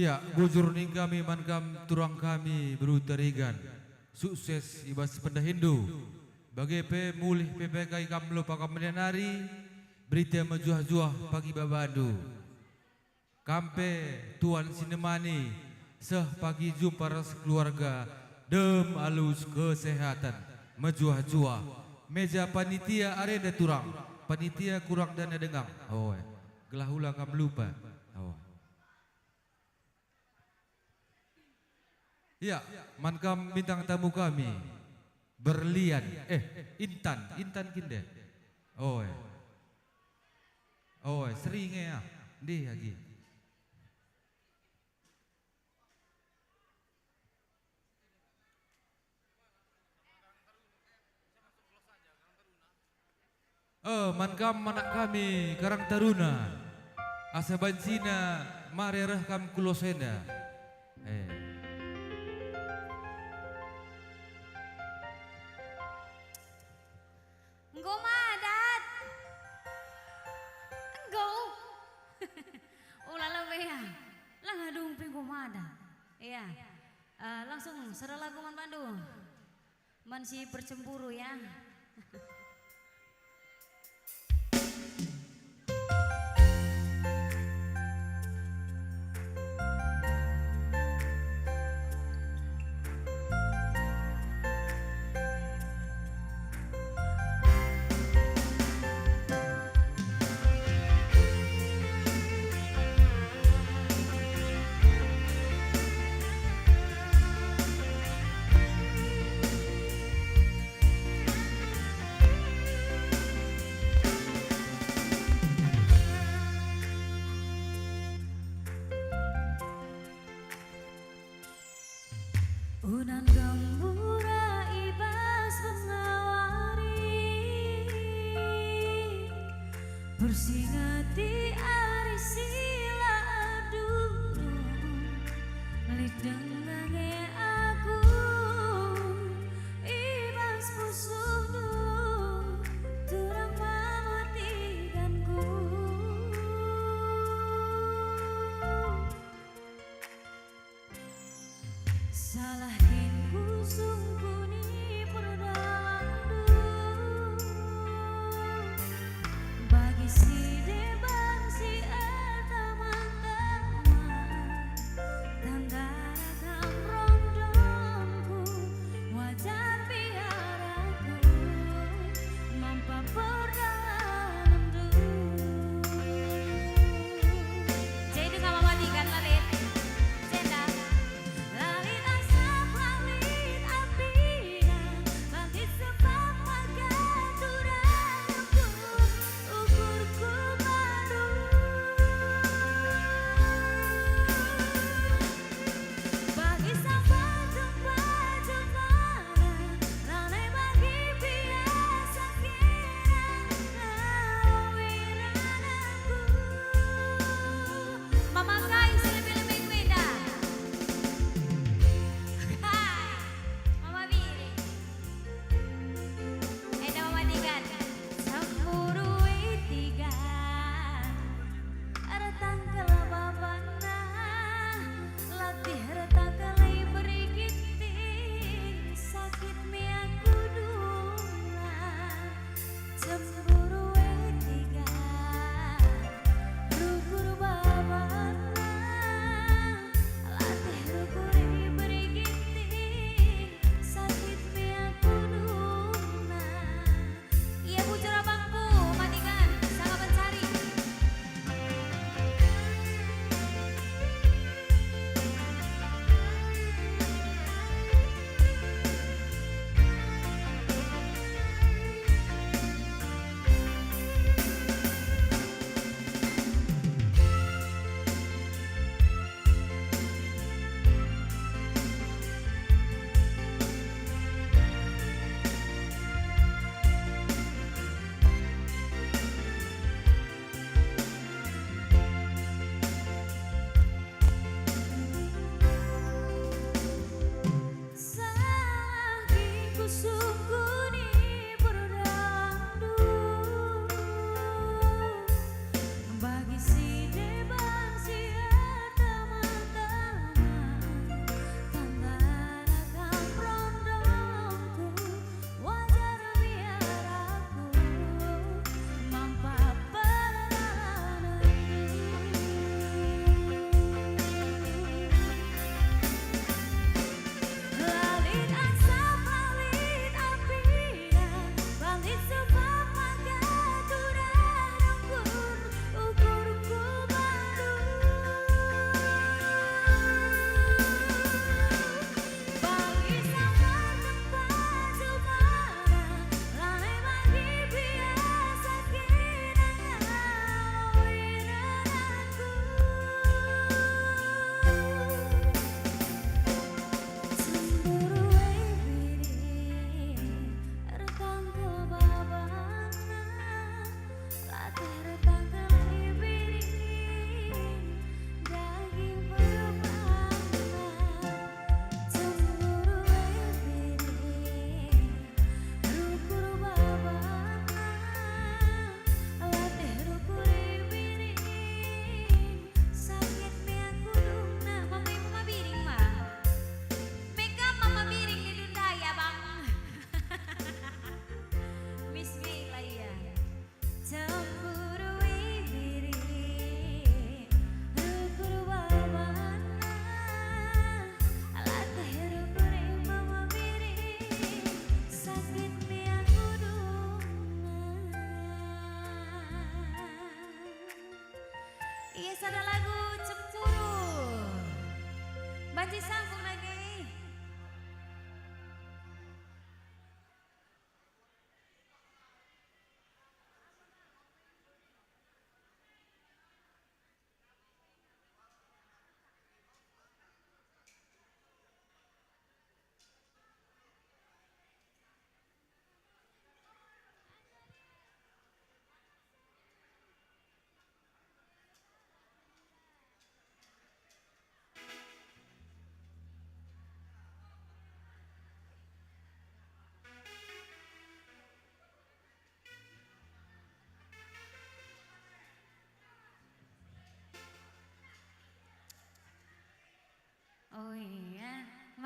Ya, bujur ning kami man kam turang kami beru Tarigan. Sukses i bas pendahinndu. Bage pe mulih pe pegai kam lupa kam nari, berita mejuah-juah pagi babandu. Kam pe, tuan si nemani, seh pagi jumpa ras keluarga, dem alu kesehatan, mejuah-juah. Meja panitia arenda turang, panitia kurang dana dengang. Oe, gelah ula kam lupa. Oe. Ya, man kam bintang tamu kami. Berlian, eh, intan, intan kin de? Oe. Oe, seri nge ah. Ndih agi. Eh, man kam anak kami, Karang Taruna. Asa bansina mari reh kam ku los enda. Eh. Enggo madat. Enggo. Ulala wea. Lang adung pe enggo madat. Iya. Eh, langsung sera lagu man bandu. Man si percemburu ya. Unan gembura i bas bengawari, persingeti ari si la adundu, lit denga nge aku i bas pusuhndu, turang mamatikanku. Salah kin kusungkuni perdalandu, bagi si de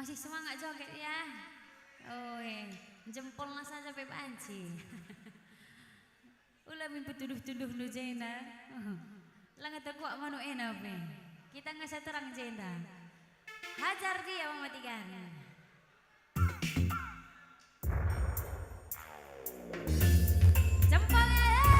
Masih semangat joget ya. Oi, jempolna saja pe banci. Ula min petuduh-tuduhndu jenda. Langa tekuak manuk ena pe. Kita ngasa terang jenda. Hajar dia mama tiga. Jempolnya, eh!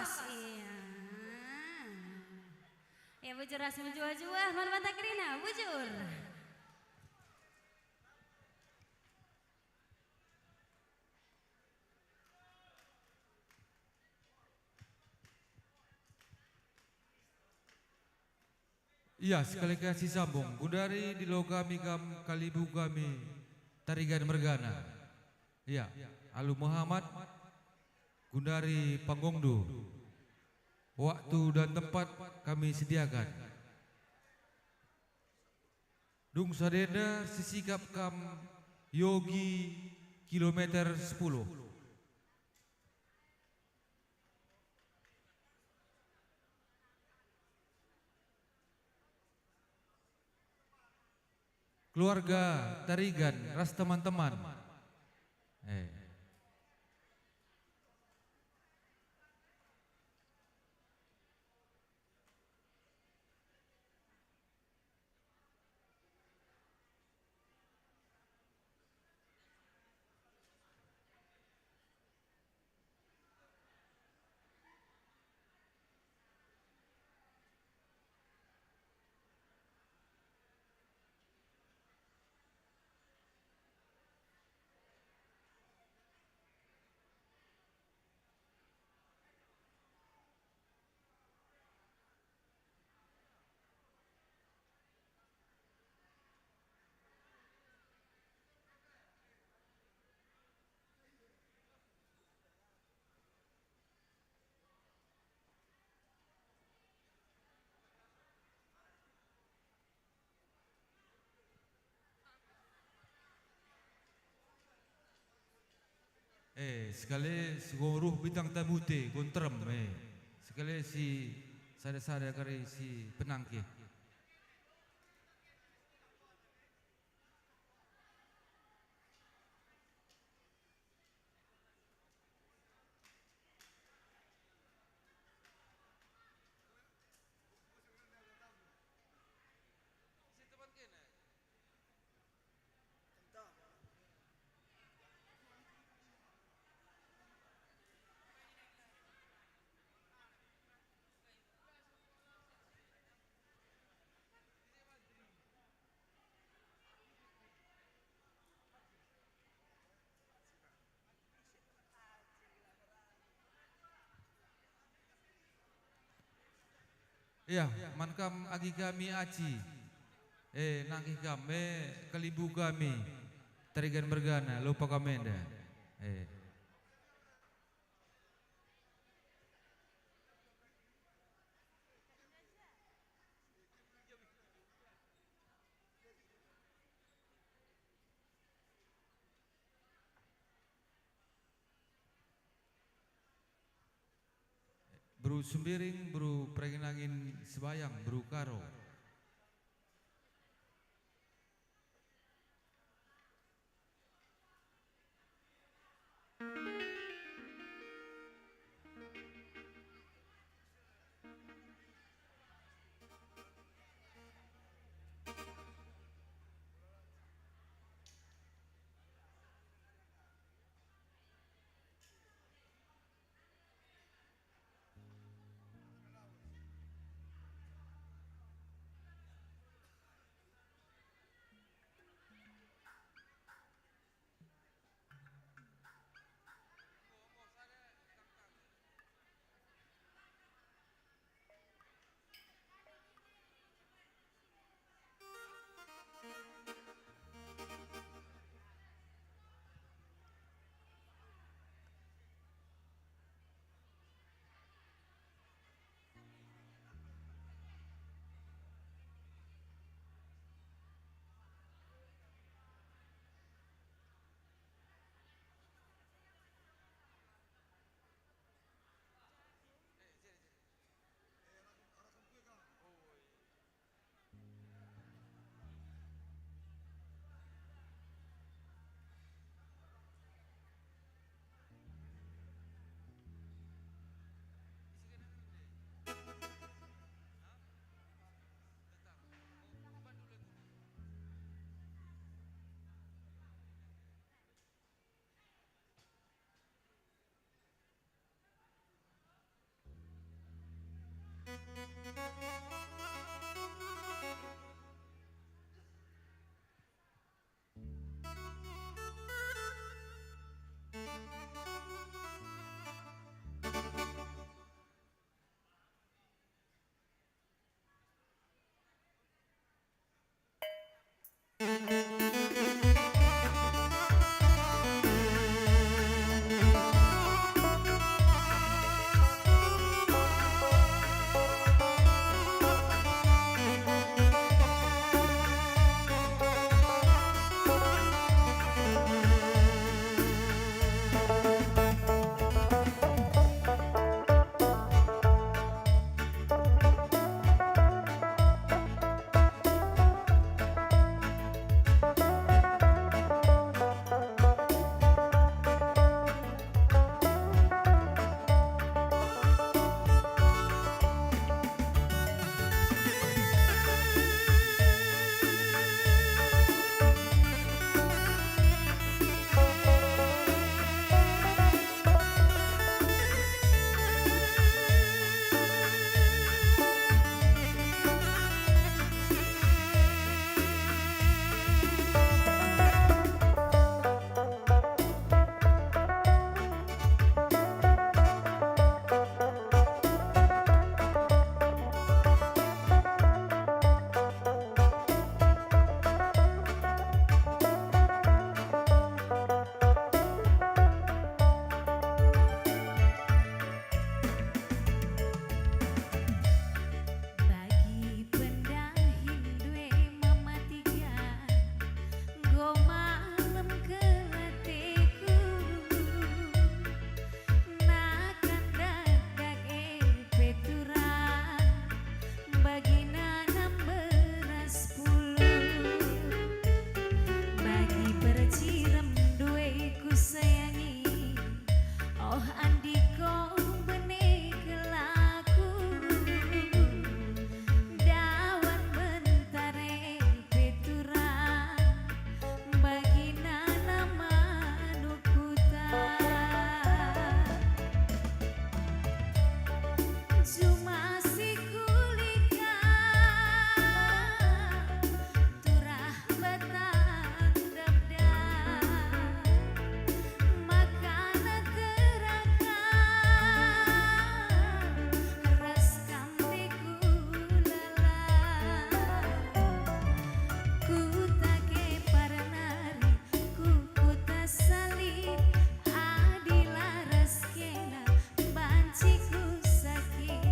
Iya. Ya, bujur ras mejuah-juah, man banta kerina, bujur. Iya, sekali ka sisambung. Gundari dilo kami kam, kalimbubu kami, Tarigan mergana. Iya, alu Muhammad, gundari panggungndu. Waktu dan tempat kami sediakan. Dung sada enda sisikap kam Yogi kilometer sepuluh. Keluarga Tarigan ras teman-teman. Eh. Eh, sekali si enggo ruh bintang tamu te, enggo nterem, eh. Sekali si sada-sada kari si penangkih. Ya, man kam agi kami aci. Eh, nangkih kam, eh, kalimbubu kami. Tarigan mergana, lupa kam enda. Eh. Beru Sembiring, beru Perangin-angin Sebayang, beru Karo. Bagi pendahin due mama tiga, enggo malem kelateku. Nakan dakdak e pe turang, bagi nanam beras puluh. Bagi percirem due kusayangi, oh, andiko bene kelaku, dawan bentare pe turang, bagi nanam manuk kuta. Juma si kuliga, turah batang dapdap, makana teraka ras kam te ku lalap. Kuta Kepar nari, ku Kuta Salib, adi la ras kena banci kusakit,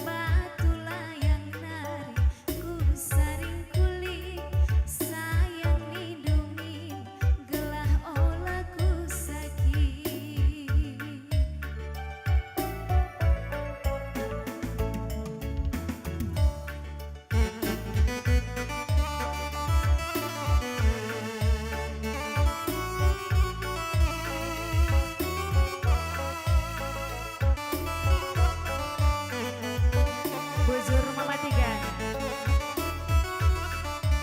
batu layang nari, kusaring kulit, sayang nindu min, gelah ola kusakit. Bujur Mama Tiga.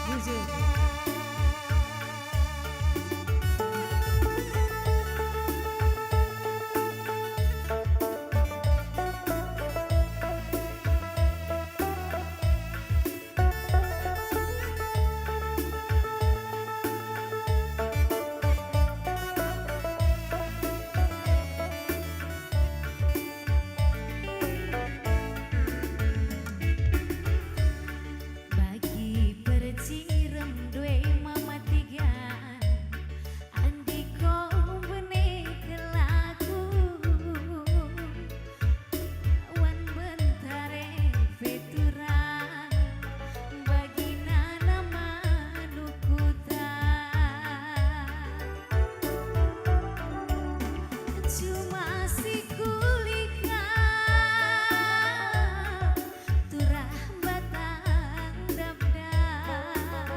Bujur. Bagi percirem due mama tiga, andiko bene kelaku, wan bentare pe turang, bagi nanam manuk kuta. Juma si kuliga, turah batang dapdap,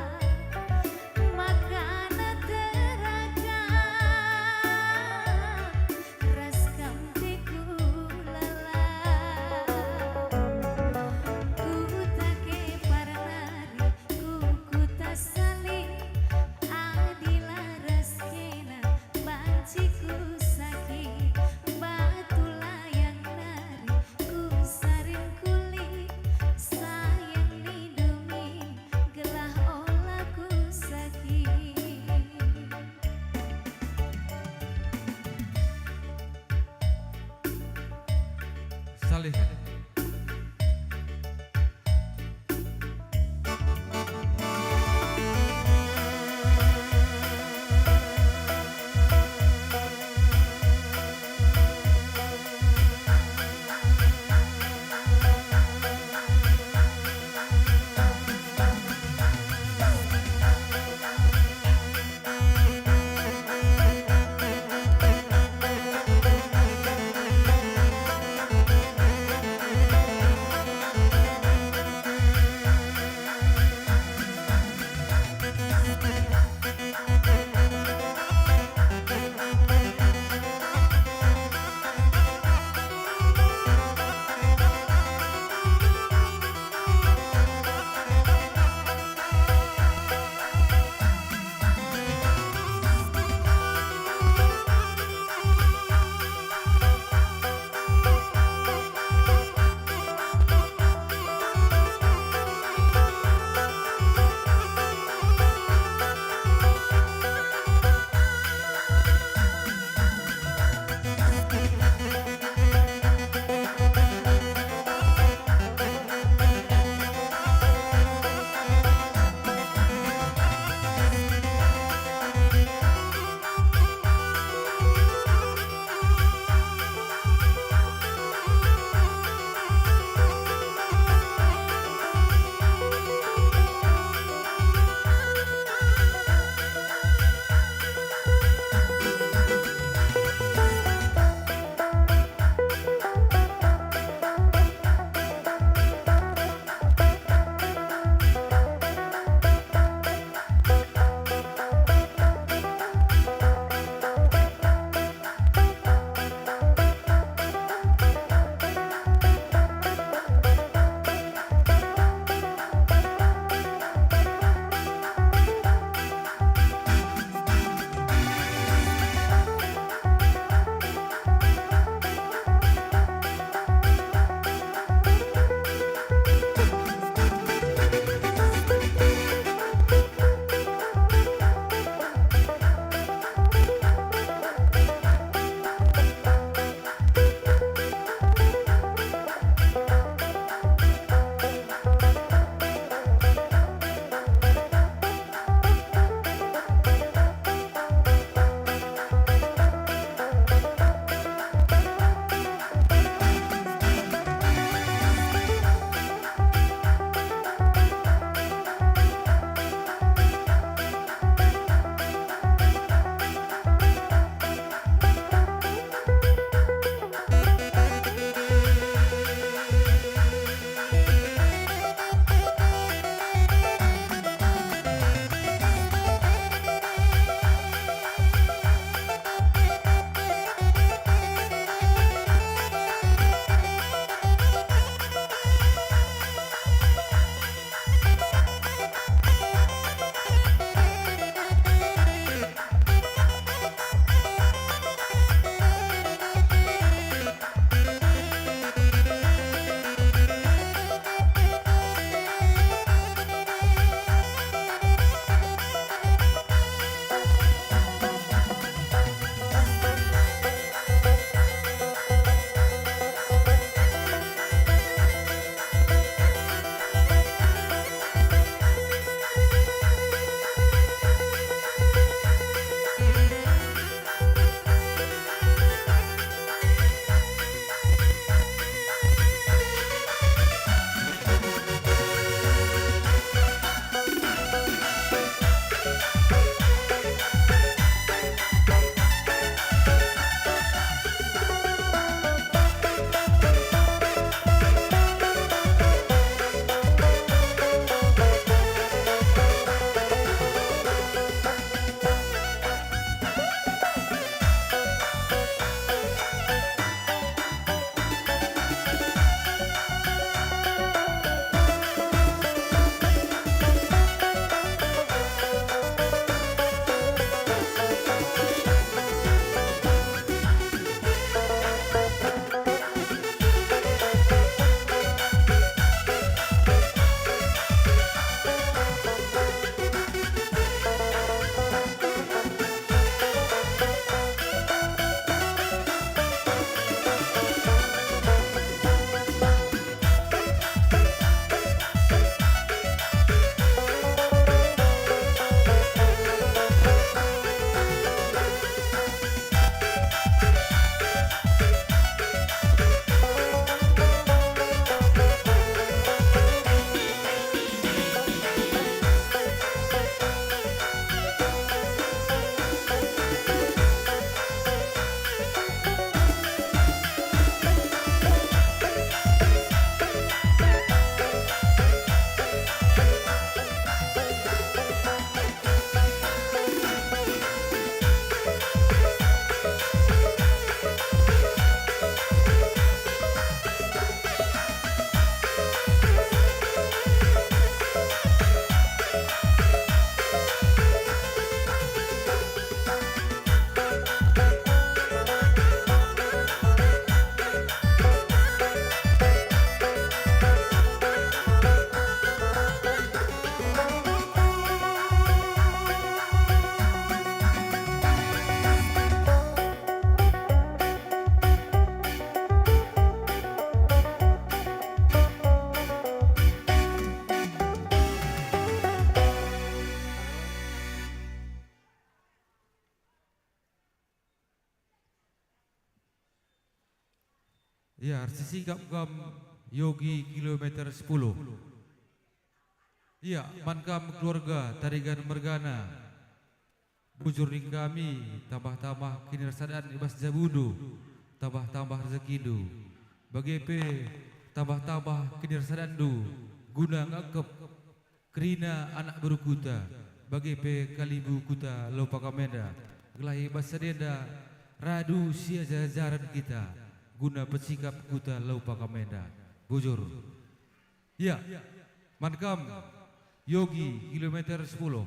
makana teraka ras kam te ku lalap. Kuta Kepar nari, ku Kuta Salib, adi la ras kena banci kusakit, batu layang nari, kusaring kulit, sayang nindu min, gelah ola kusakit. Salih. Ya, ersisikap kam Yogi kilometer sepuluh. Ya, man kam keluarga Tarigan mergana. Bujur ning kami, tambah-tambah kinirasadan i bas jabundu, tambah-tambah rezekindu. Bage pe tambah-tambah kinirasadanndu guna ngekep kerina anak beru kuta, bage pe kalimbubu kuta Lau Pakam enda, gelah i bas sada enda radu siajar-ajaren kita guna pesikap kuta Lau Pakam enda. Bujur. Ya, man kam, Yogi, kilometer sepuluh.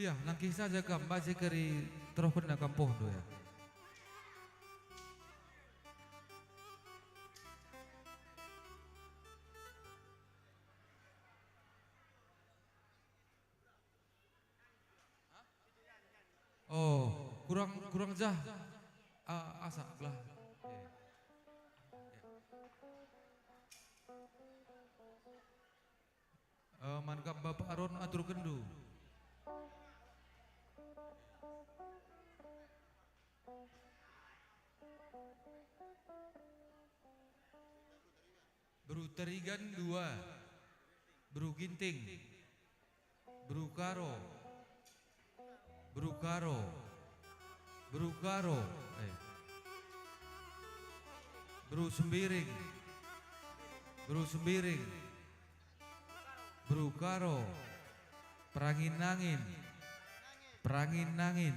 Iya, nangkih saja kam, bage kari terohkenna kam pohndu, ya. Oh, kurang, kurang jah. Ah, asa, belah. Eh. Eh, man kam Bapak Aron aturkenndu. Beru Tarigan dua. Beru Ginting. Beru Karo. Beru Karo. Beru Karo. Eh. Beru Sembiring. Beru Sembiring. Beru Karo. Perangin-angin. Perangin-angin.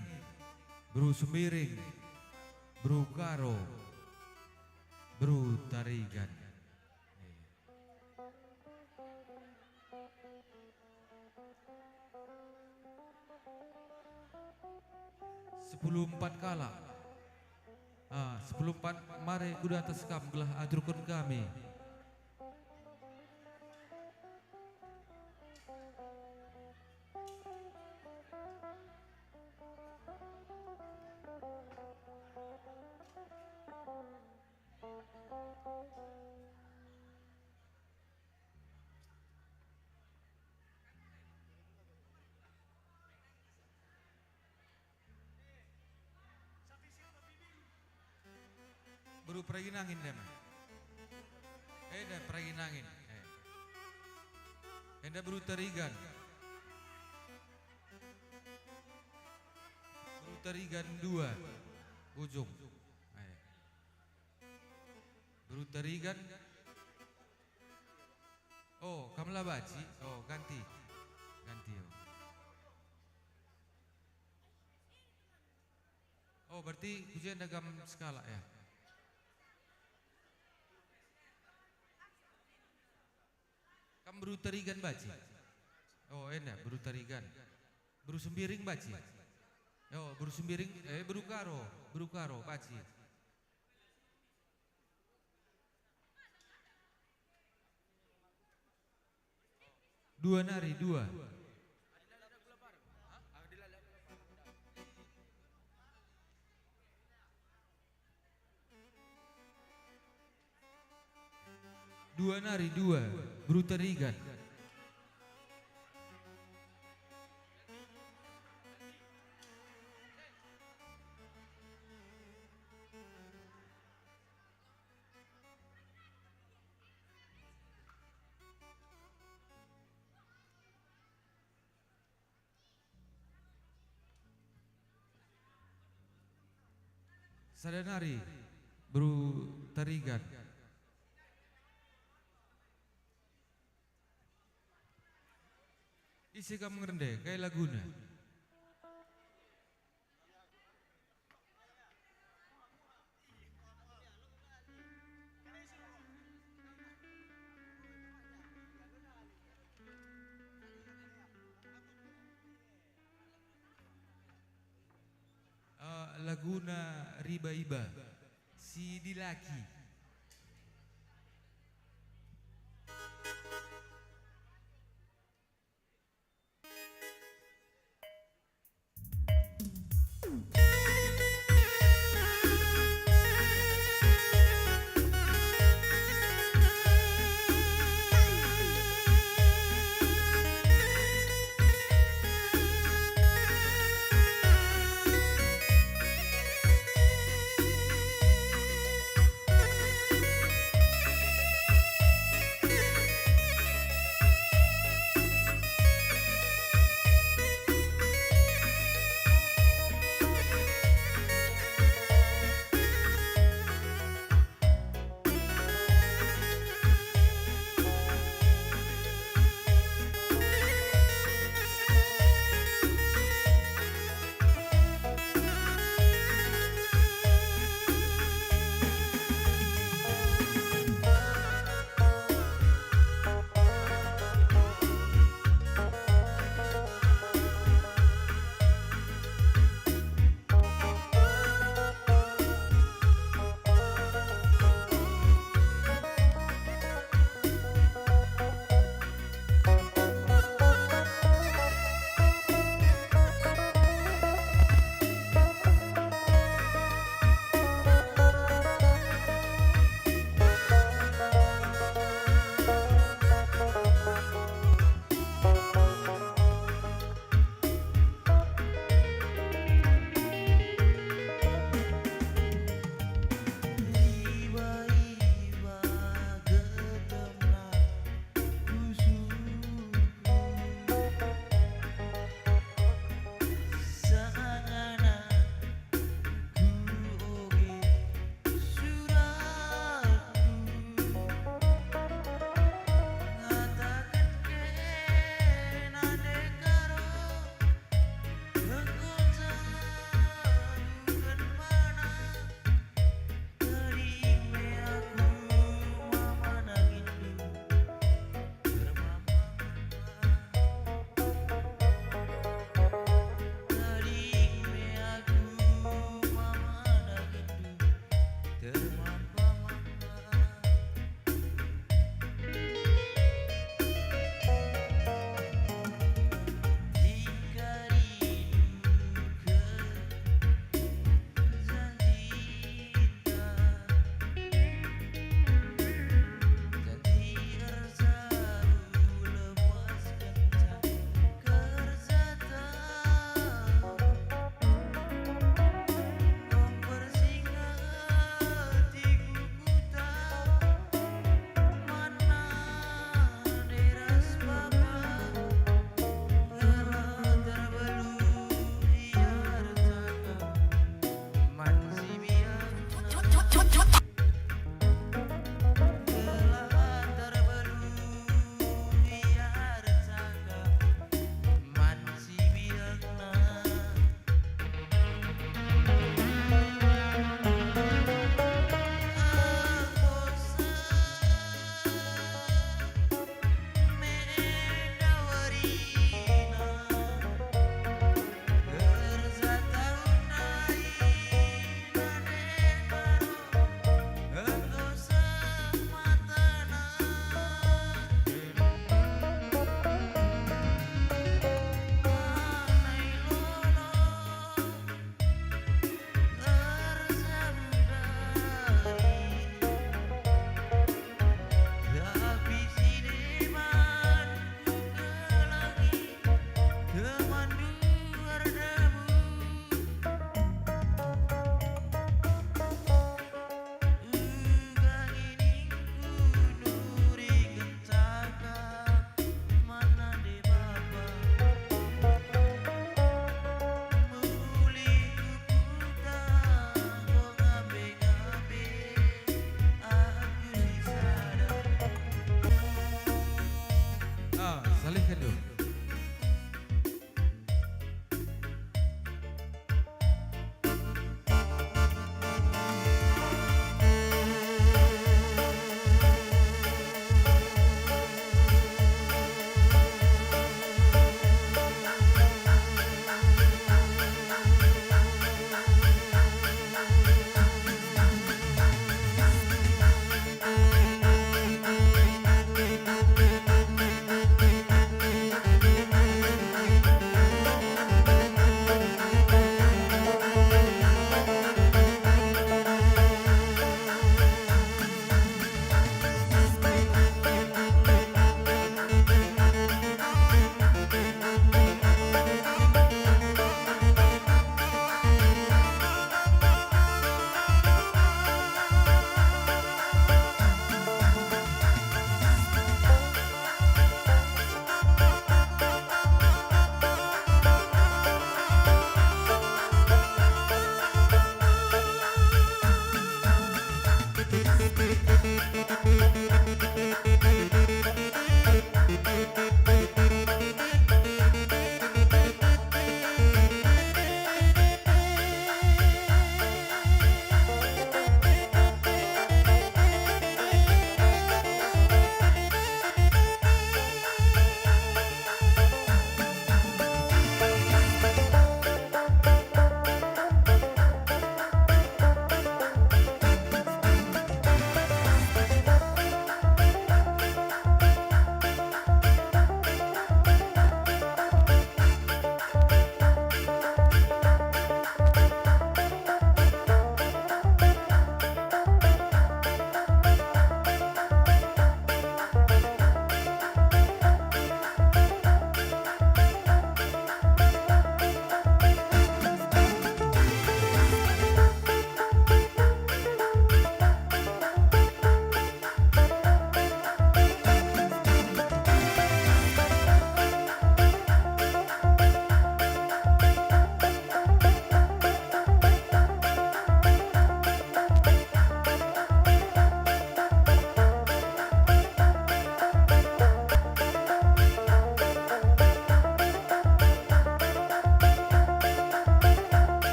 Beru Sembiring. Beru Karo. Beru Tarigan. Sepuluh empat kalak. Ah, sepuluh empat, mari kuda atas kam gelah aturken kami. Beru Perangin-angin enda. Enda Perangin-angin. Eh. Enda Beru Tarigan. Beru Tarigan dua. Ujung. Eh. Beru Tarigan. Oh, kam la banci? Oh, ganti. Ganti, oh. Oh, berarti ku jenda kam sekalak, ya? Kam Beru Tarigan banci? Oh, enda, Beru Tarigan. Beru Sembiring banci? Oh, Beru Sembiring, eh, Beru Karo, Beru Karo banci. Dua nari, dua. Dua nari, dua. Beru Tarigan. Sada nari, Beru Tarigan. Ise kam ngerende, kai laguna? laguna Riba-iba, si dilaki.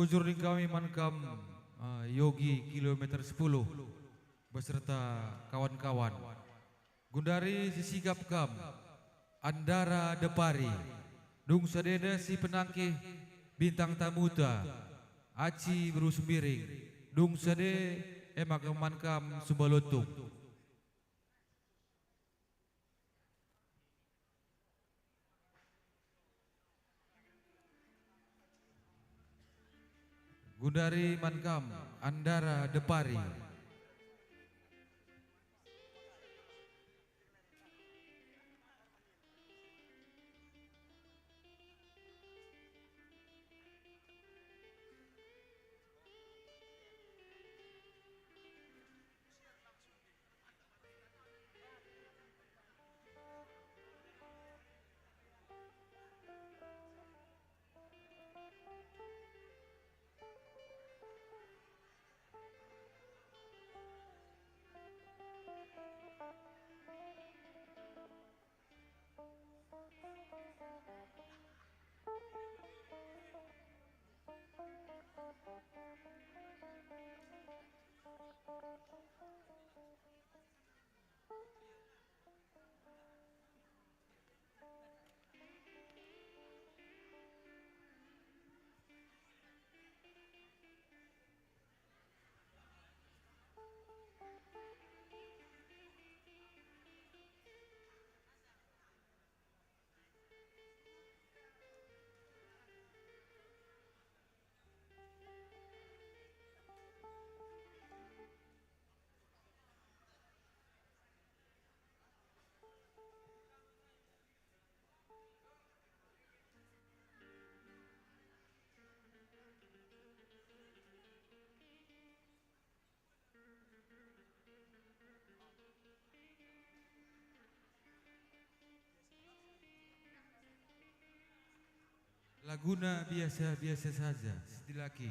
Bujur ning kami man kam, eh, Yogi kilometer sepuluh beserta kawan-kawan. Gundari sisigap kam, Andara Depari, dung sadeda si penangkih bintang tamuta, Aci Beru Sembiring, dung sade e maka man kam Sumba Lontung. Gundari man kam, Andara Depari. Laguna biasa-biasa saja, Sidilaki.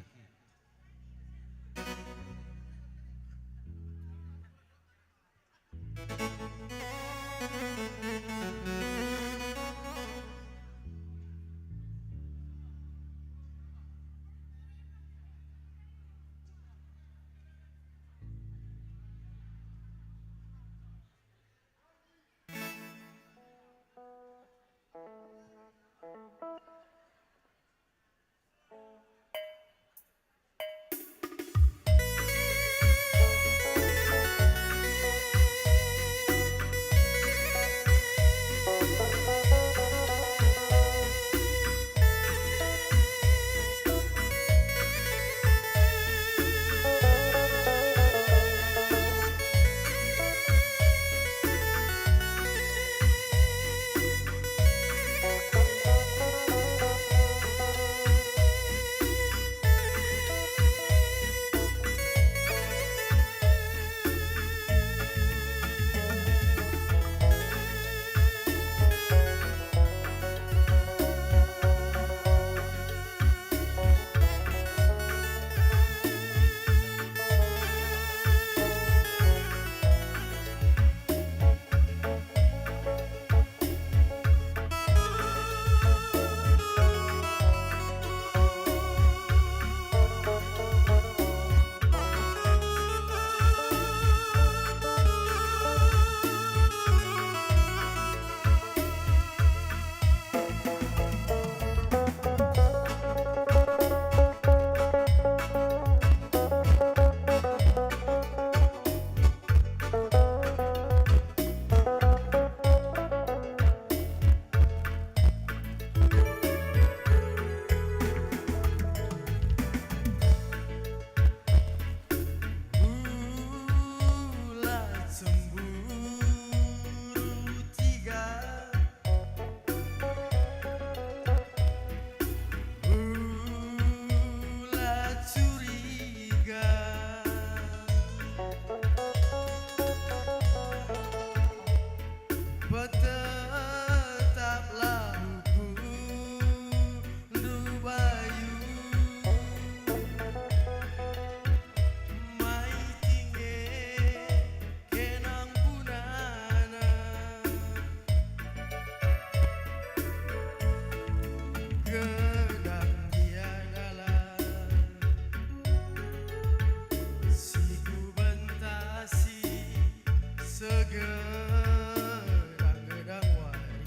Gedang-gedang wari.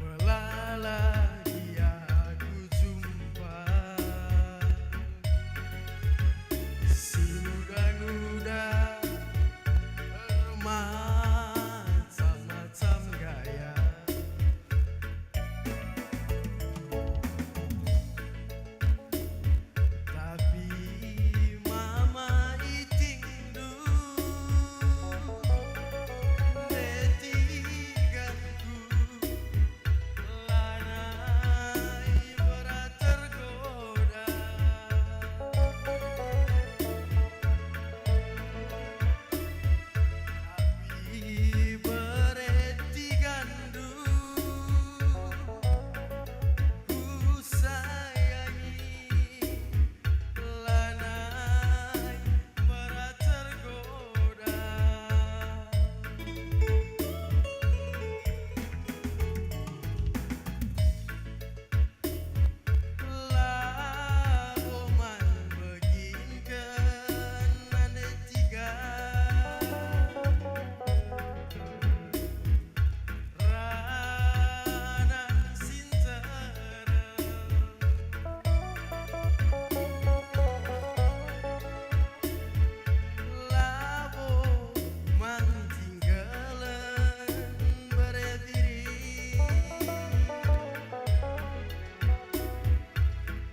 Melala gia kujumpa si nguda-nguda ermacam-macam gaya. Tapi mama itingndu, nde tiganku lanai berat tergoda. Tapi bere tigandu kusayangi, lanai berat tergoda. Labo man beginken nande tiga. Ranan si nterem. Labo man tinggalen bere diri.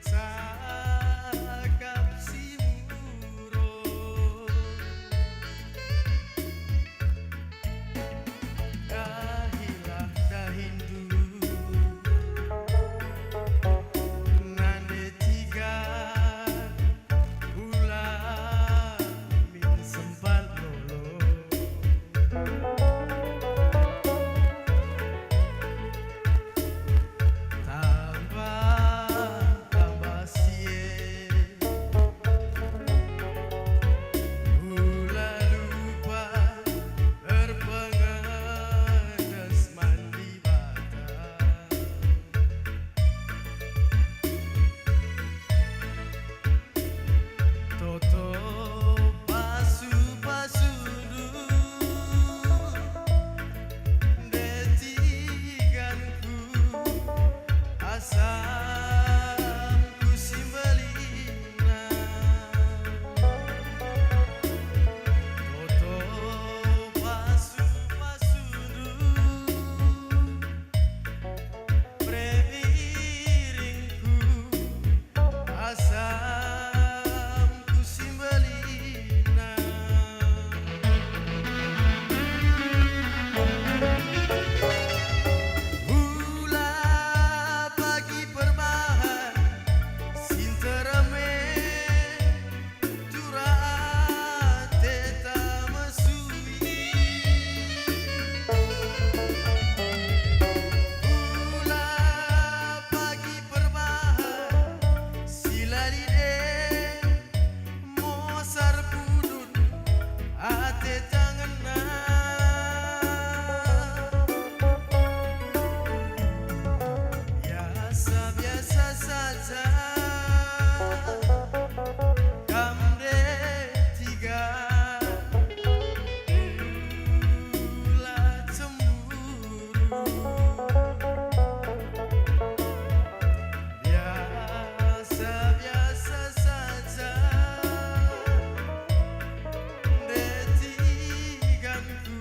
Cakap si murung. Dahilah dahindu, nande tiga, ula min sempat lolo. Tambah, tambah sie. Ula lupa erpengedes man Dibata. Toto pasu-pasundu, nde tiganku, asamku si mbelina. Toto pasu-pasundu, bere biringku, asamku si mbelina. Ula pagi perbahan si nterem e, turah ateta mesui. Ula pagi perbahan si la lit e, mosar pudun ateta ngena. Biasa-biasa saja. Kam nde tiga, ula cemburu. Biasa-biasa saja, nde tiganku,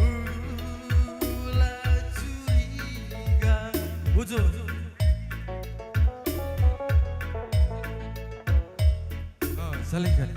ula curiga. Bujur. Oh, salingkan.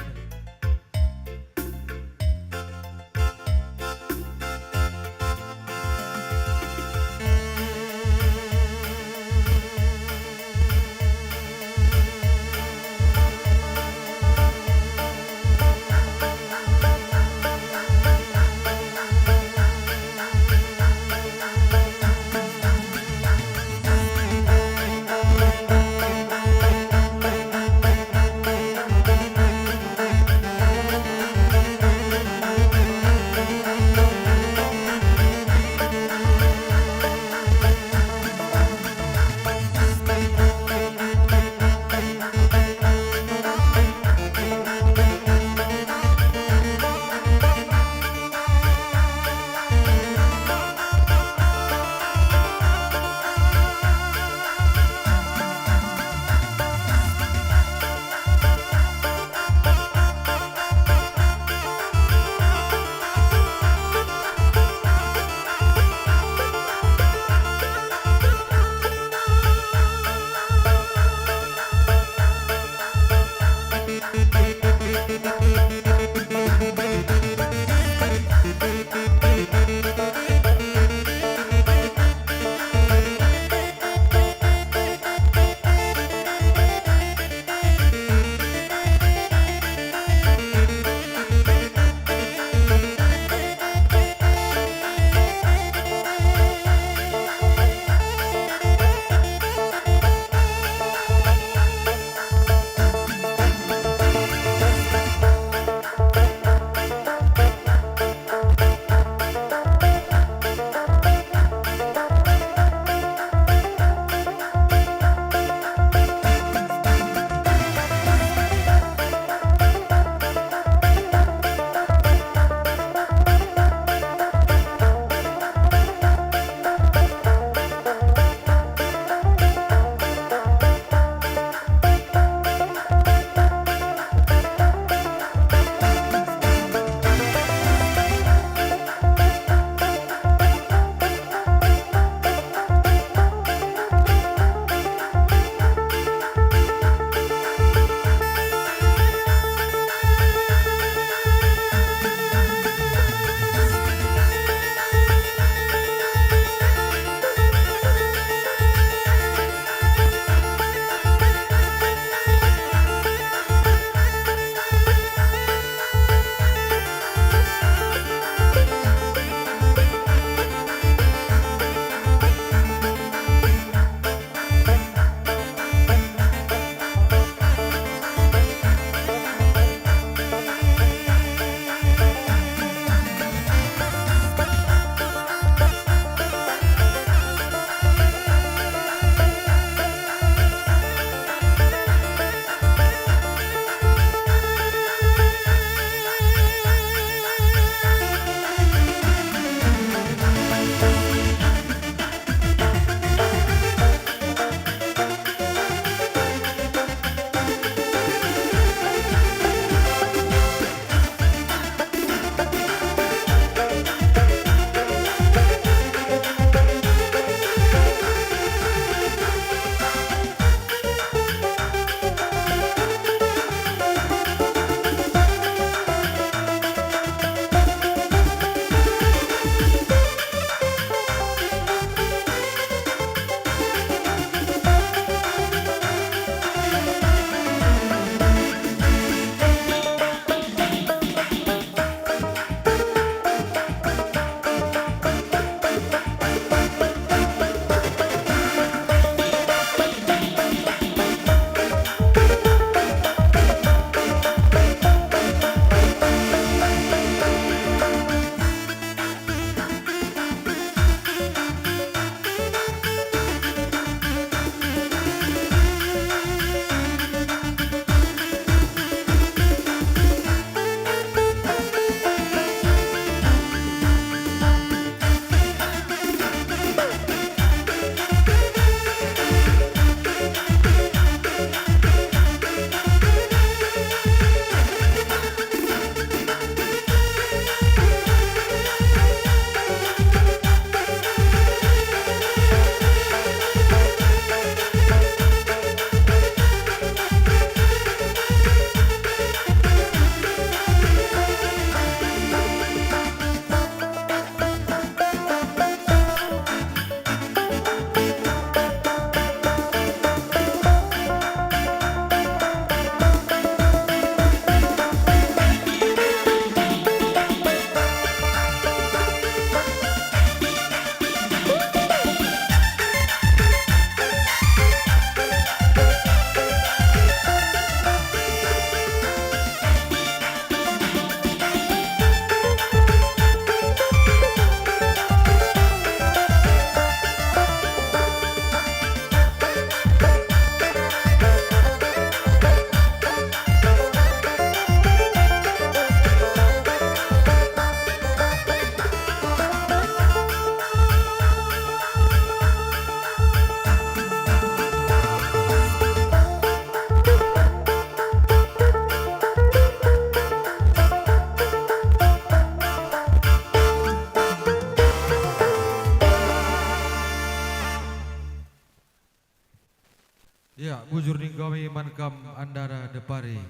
man kam Andara Depari,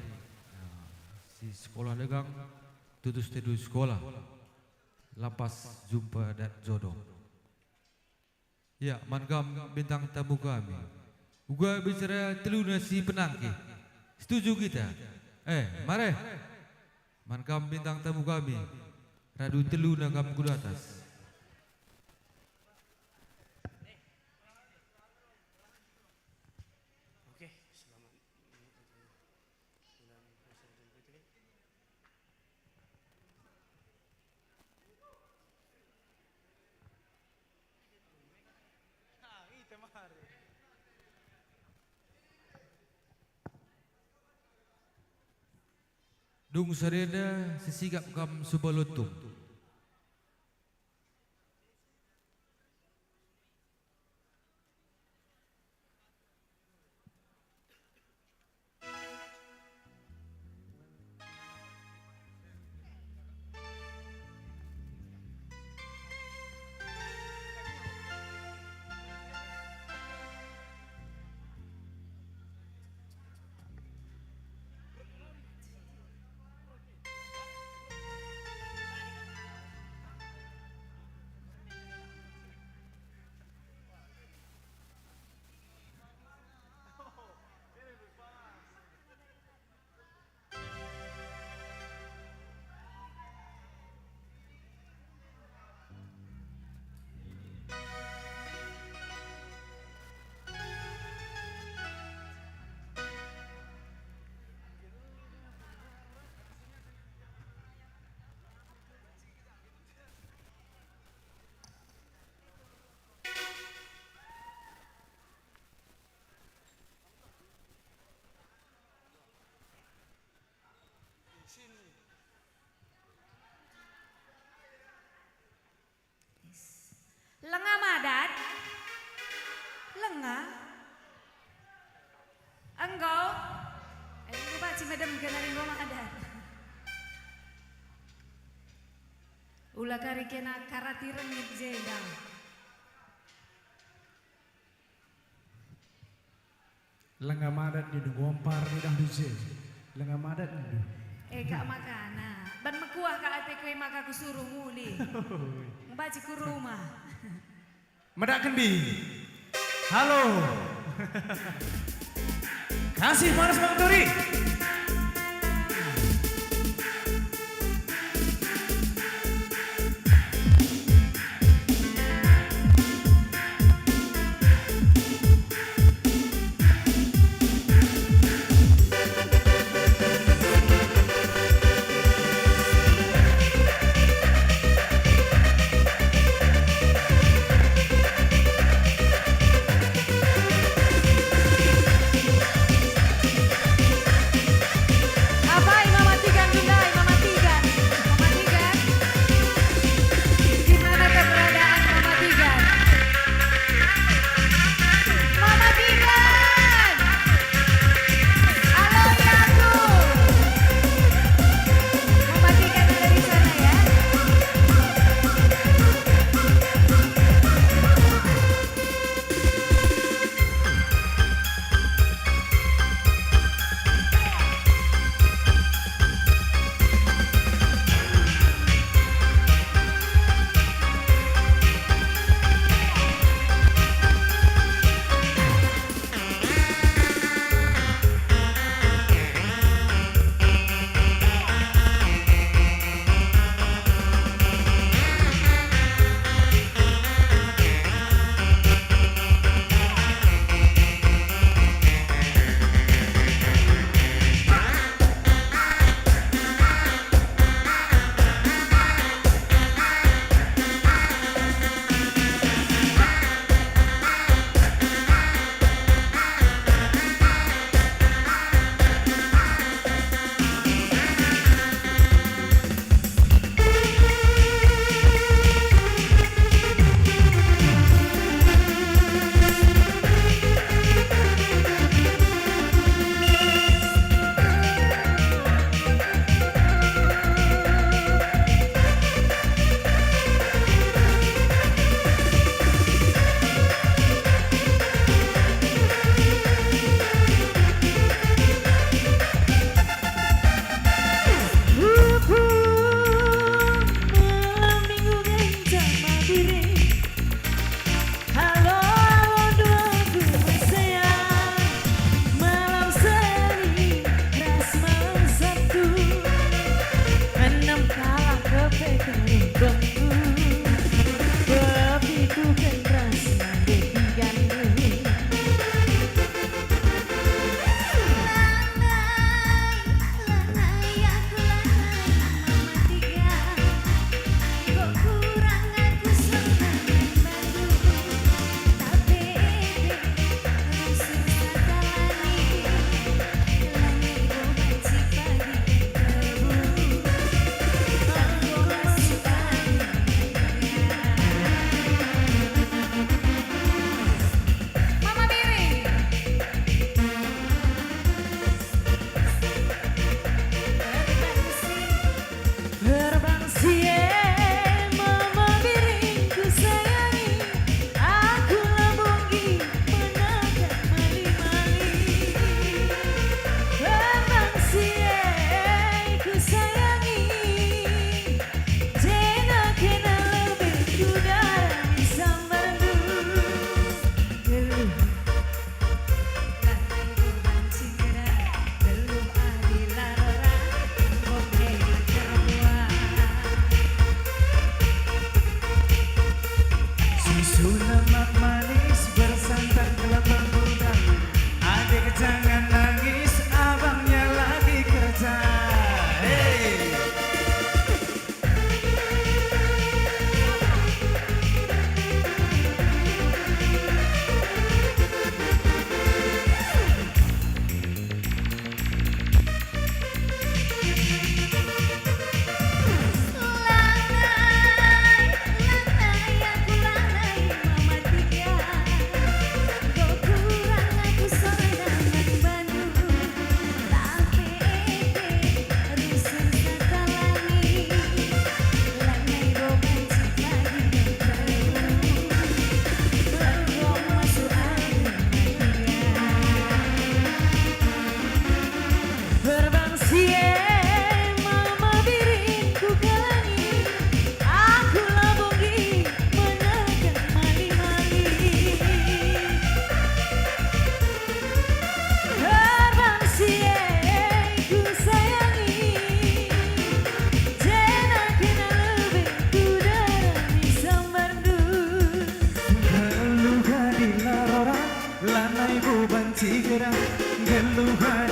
si sekolah legang, tutus tedu sekolah, lampas jumpa dat jodoh. Ya, man kam bintang tamu kami. Uga bicara teluna si penangkih. Setuju kita? Eh, mare. Man kam bintang tamu kami. Radu teluna kam ku datas. Oke, selamat. Dung sadenda sisigap kam suba lontung. Lenga madat? Lenga? Enggo? Eh, enggo banci medem kena enggo madat. Ula kari kena karati rengit jenda. Lenga madat nindu, ngompar nidah duje. Lenga madat nindu. Eh, kak makana. Ban mekuah kak ateku e maka kusuruh nguli. Mbaci ku rumah. Medak kendi. Halo. Kasih panas Bang Turi.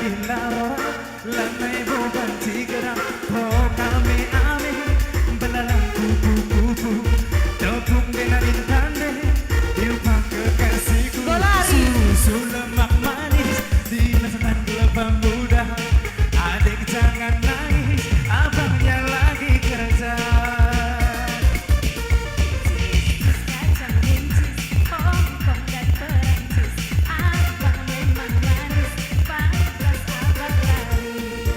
Indah rora, lanai boban cigeram, ho kame-ame, belalang kupu-kupu, topung dena intan de, diupah kekasihku. Golari. Susu lemak manis, dimasakkan gula pemuda. Adik jangan nangis, abangnya lagi kerja. Kacang buncis, Hongkong dan Perancis. Abang memang manis, pantas abang laris.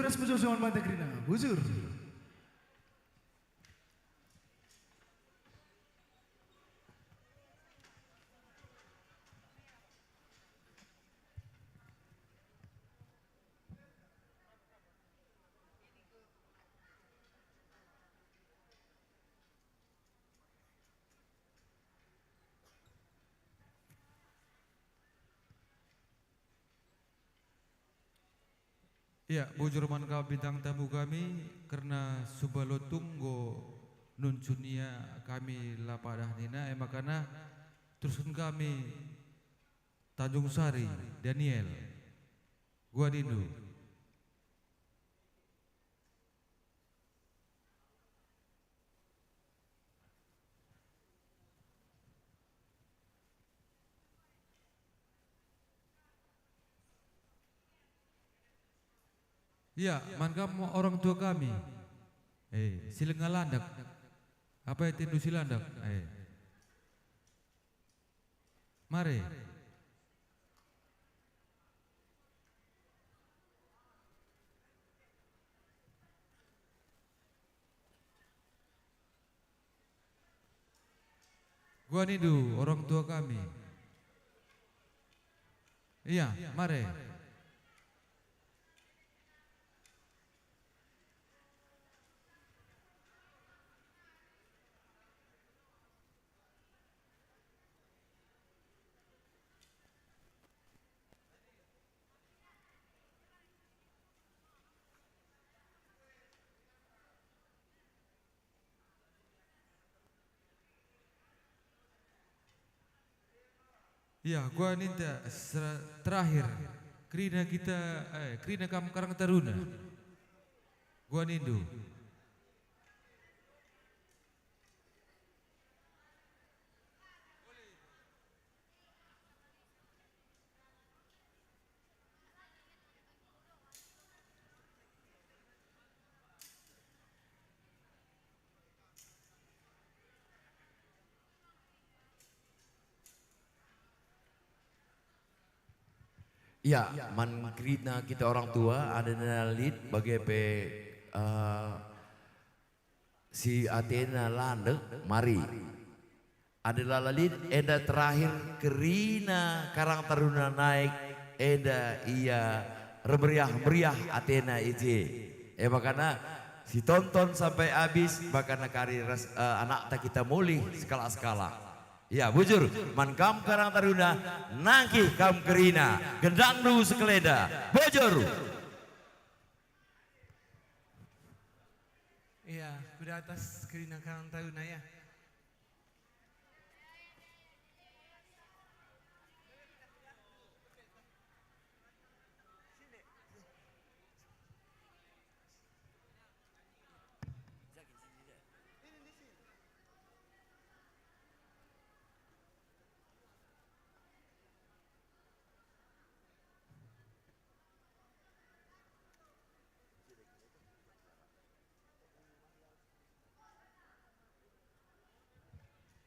Ras bujur si man banta kerina, bujur. Ya, bujur man kam bintang tamu kami, kerna Subalotung enggo nuncun ia kami la padah nina, e makana terusken kami Tanjung Sari, Daniel. Gua nindu. Ya, man kam orang tua kami. Eh, si langa landak. Apa atendu si landak? Eh. Mari. Gua nindu orang tua kami. Iya, mari. Ya, gua ninta sera-, terakhir. Kerina kita, eh, kerina kam Karang Taruna. Gua nindu. Ya, man kerina kita orang tua, ada lit bage pe, eh, si atena landek, mari. Ada lala lit, enda terakhir kerina Karang Taruna naik, enda ia ermeriah-meriah atena i je. E makana si tonton sampai abis, makana kari ras, eh, anakta kita mulih sekalak-sekalak. Ya, bujur, man kam Karang Taruna, nangkih kam kerina, gendangndu sekelenda. Bujur. Iya, kuda atas kerina Karang Taruna, ya.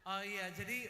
Oh iya, jadi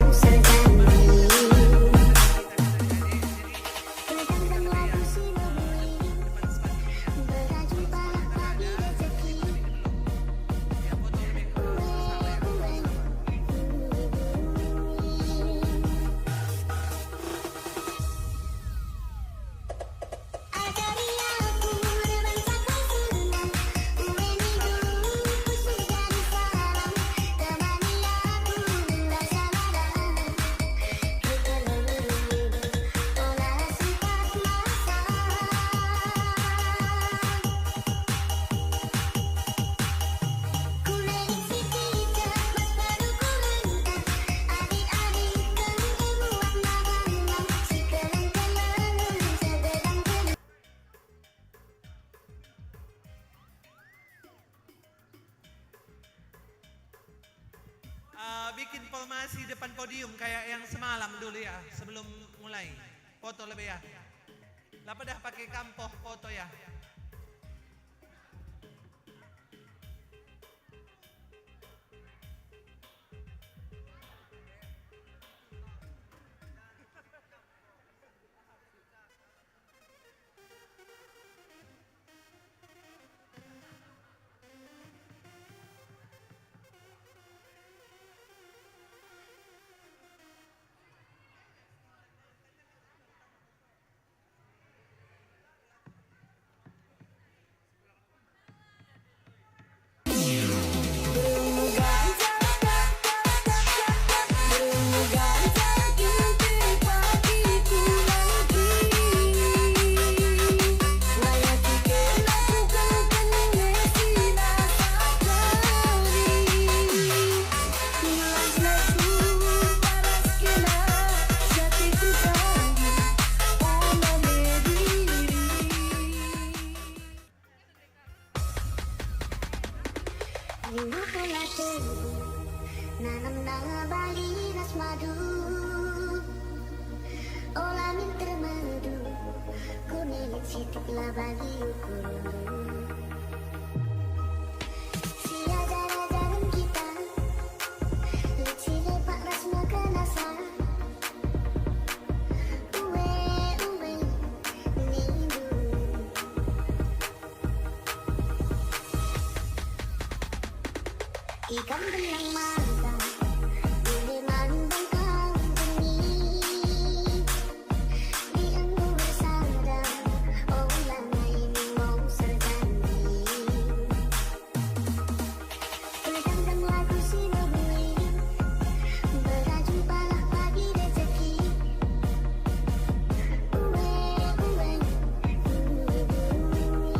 Eh, bikin formasi depan podium kayak yang semalam dulu ya, sebelum mulai. Foto lebih ya. Lapa dah pakai kampoh foto ya. Itiklah bagi ukur. Siajar-ajaren kita, lit si lepak ras maka nasa. Uwe, uwe, nindu. Ikam belang mata, ule mandang kau bengi. Di enggo bersada, ola nai mimong sergandi. Kedangdang lagu si mehuli, berajumpalah pagi rejeki. Uwe, uwe, uwe, uwe.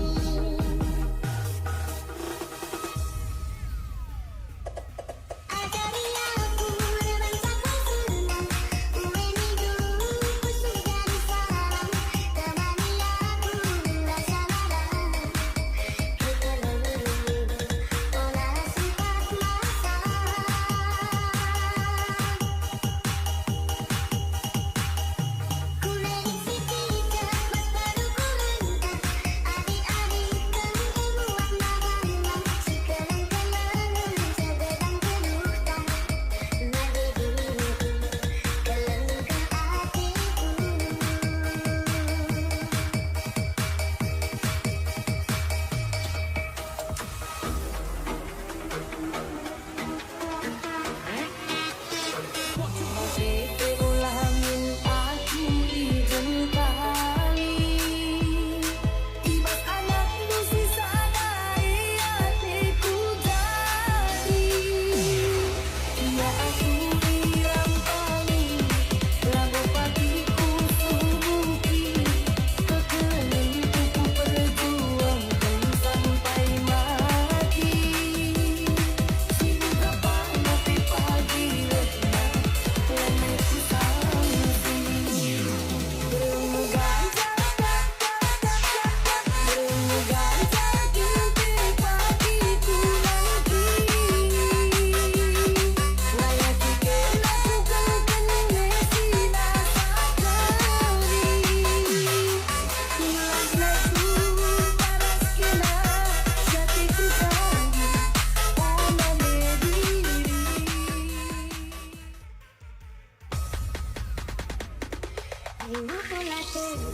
Rindu pola tebu,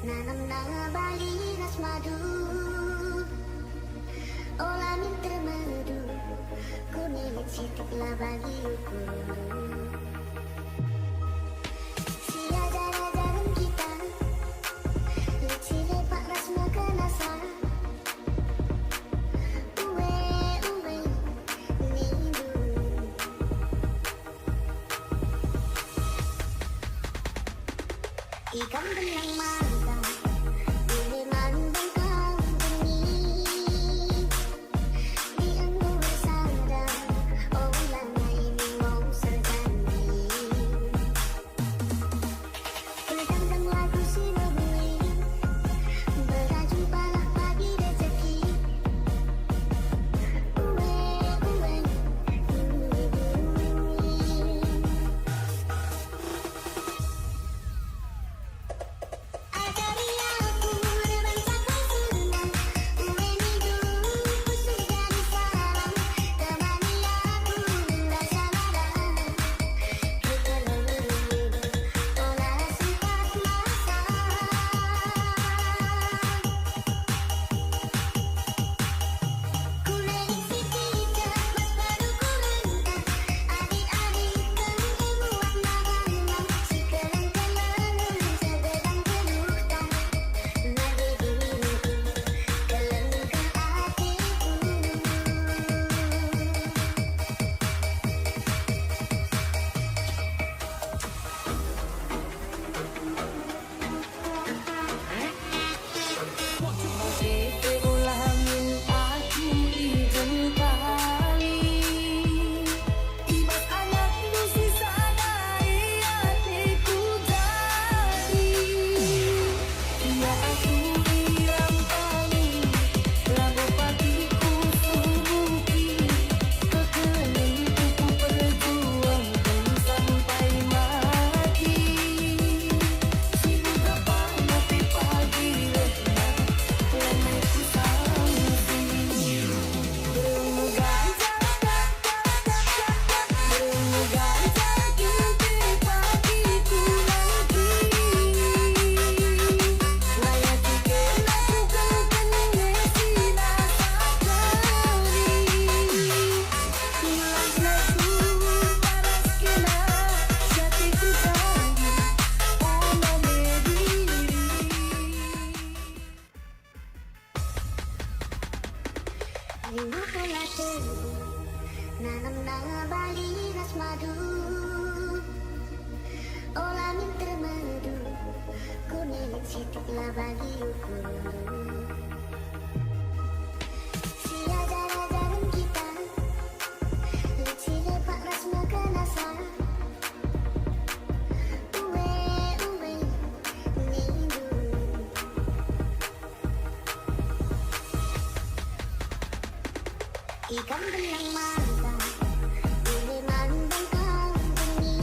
nanamna bali ras madu. Ola minter medu, kuning sitik la bagi ukur. Siajar-ajaren kita, lit si lepak ras maka nasa. Uwe, uwe, nindu. Ikam belang mata, ule mandang kau bengi. Di enggo bersada, ola nai mimong sergandi. Kedangdang lagu si mehuli, berajumpalah pagi rejeki. Uwe, uwe, uwe, uwe. Bali ras madu, ola min termedu, kuning sitik la bagi ukur. Si ajar-ajaren kita, lit si lepak ras mekena sa. Uwe, uwe, nindu. Ikan belang mata, ule mandang kau berngi.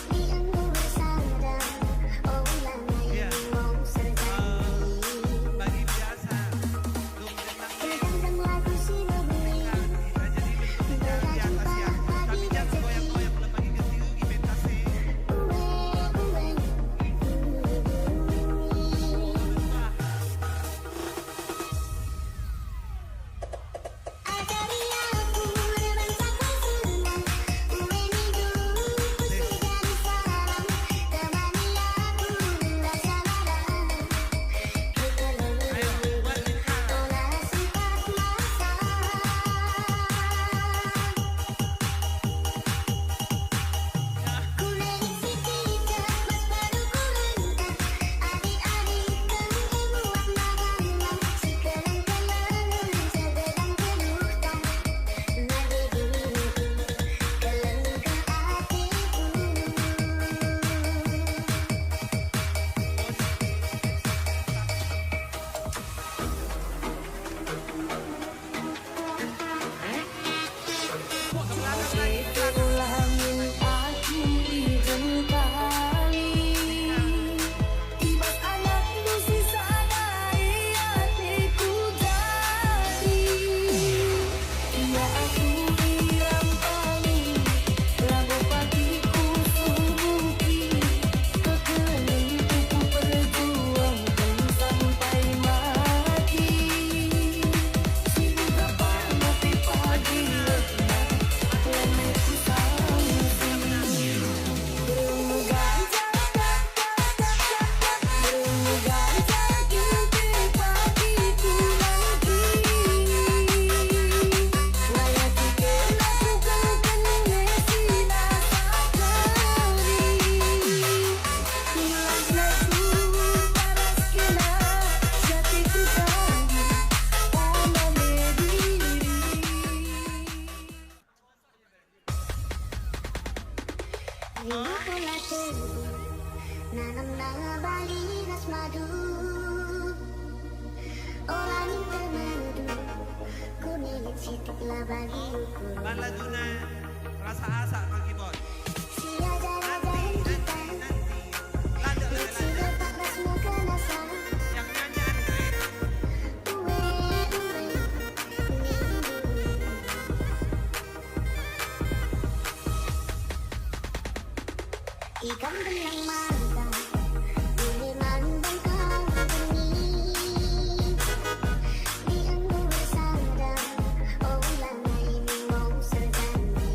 Di enggo bersada, oh, lanai. Iya. Mong serjani. Eh, bagi biasa, dong gendang. Tergantung lagu si berngi. Jadi bentuk di atas ya. Tapi jangan goyang-goyang, kalau bagi genti, gigi pentas sih. Uwe, uwe. Nanamna bali ras madu, ola min termedu, kuning sitik la bagi ukur. Ban laguna rasa asak no keyboard. Sia jaga kita. Nanti, nanti, nanti. Lanjut lebih lanjut. Yang nyanyi Andre. Uwe, uwe, nindu. Ikam benang mata, uli mandang kau bengi. Di enggo bersada, oh, lanai mong serjani.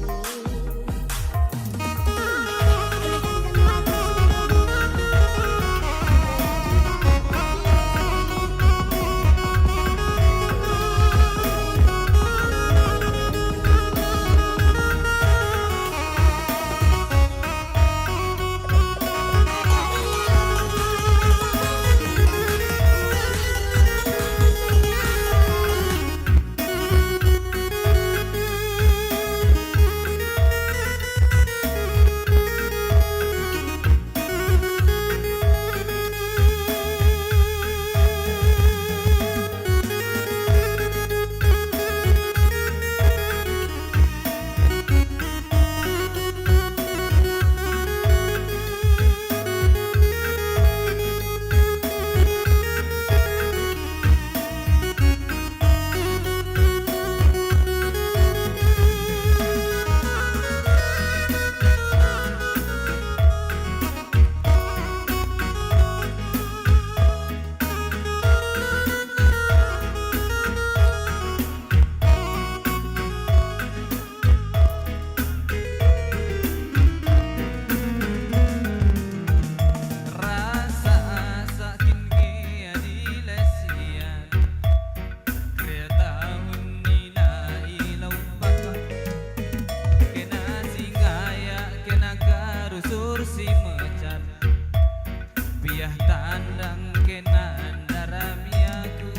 mecat. Biah tandang kena ndarami aku.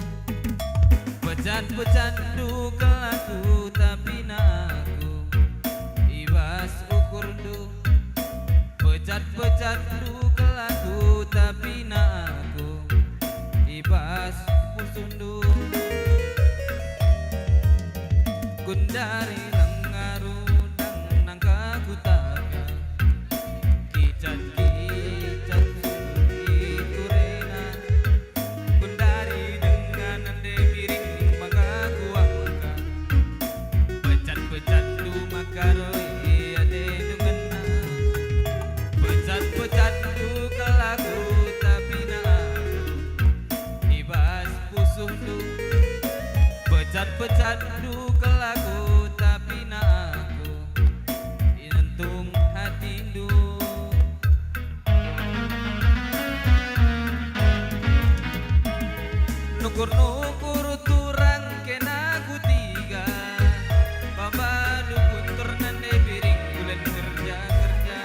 Pecat-pecatndu kelaku tapi na aku i bas ukurndu. Pecat-pecatndu kelaku tapi na aku i bas pusuhndu. Gundari lenga rudang nangka kutaka, kicat-kicat sundut i turena. Gundari denga nande biring maka kuangka. Pecat-pecatndu maka roi ate dungenna. Pecat-pecatndu kelaku tapi na aku i bas pusuhndu. Pecat-pecatndu kelaku tapi na aku i nentung hatindu. Nukur-nukur turang kena kutiga, babandu guntur nande biring kulen kerja-kerja.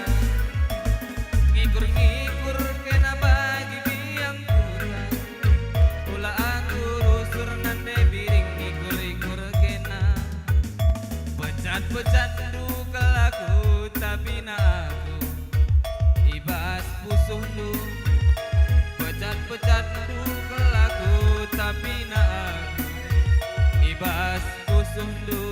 Ngikur-ngikur kena bagi biang kuta, ula aku rusur nande biring ngikur-ngikur kena. Pecat-pecatndu kelaku tapi na aku i bas pusuhndu. Pecat-pecatndu kelaku tapi na aku i bas pusuhndu.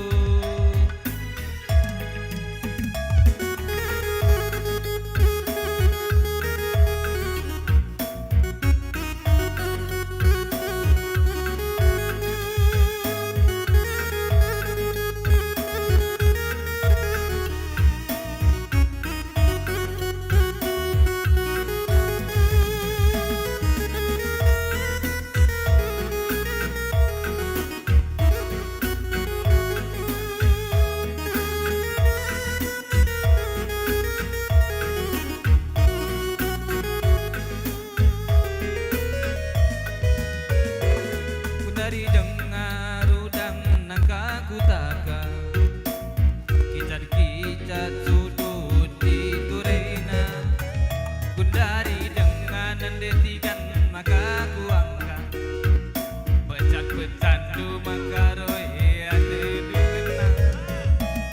Gundari denga rudang nangka kutaka, kicat-kicat sundut i turena. Gundari denga nande tigan maka kuangka. Pecat-pecatndu maka roi atendu kena.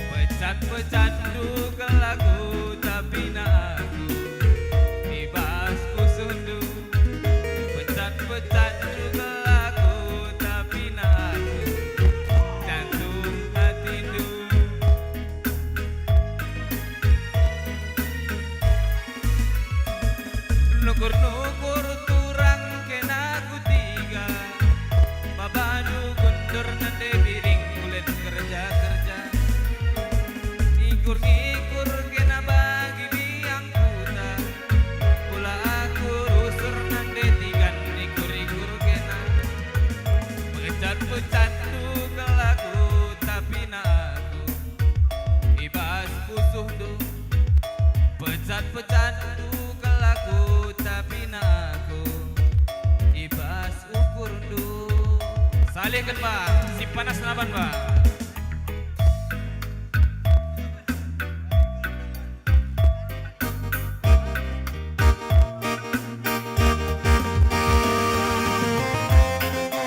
Pecat-pecatndu kelaku tapi na aku i bas pusuhndu. Pecat-pecatndu kelaku tapi na aku jantung hatindu. Nukur-nukur turang kena kutiga, babandu guntur nande biring kulen kerja-kerja. Ikur-ikur kena bagi biang kuta, ula aku rusur nande tigan ikur-ikur kena. Pecat-pecatndu kelaku tapi na aku i bas pusuhndu. Pecat-pecatndu kelaku tapi na aku i bas ukurndu. Salihken, Bang, si panas naban, Bang.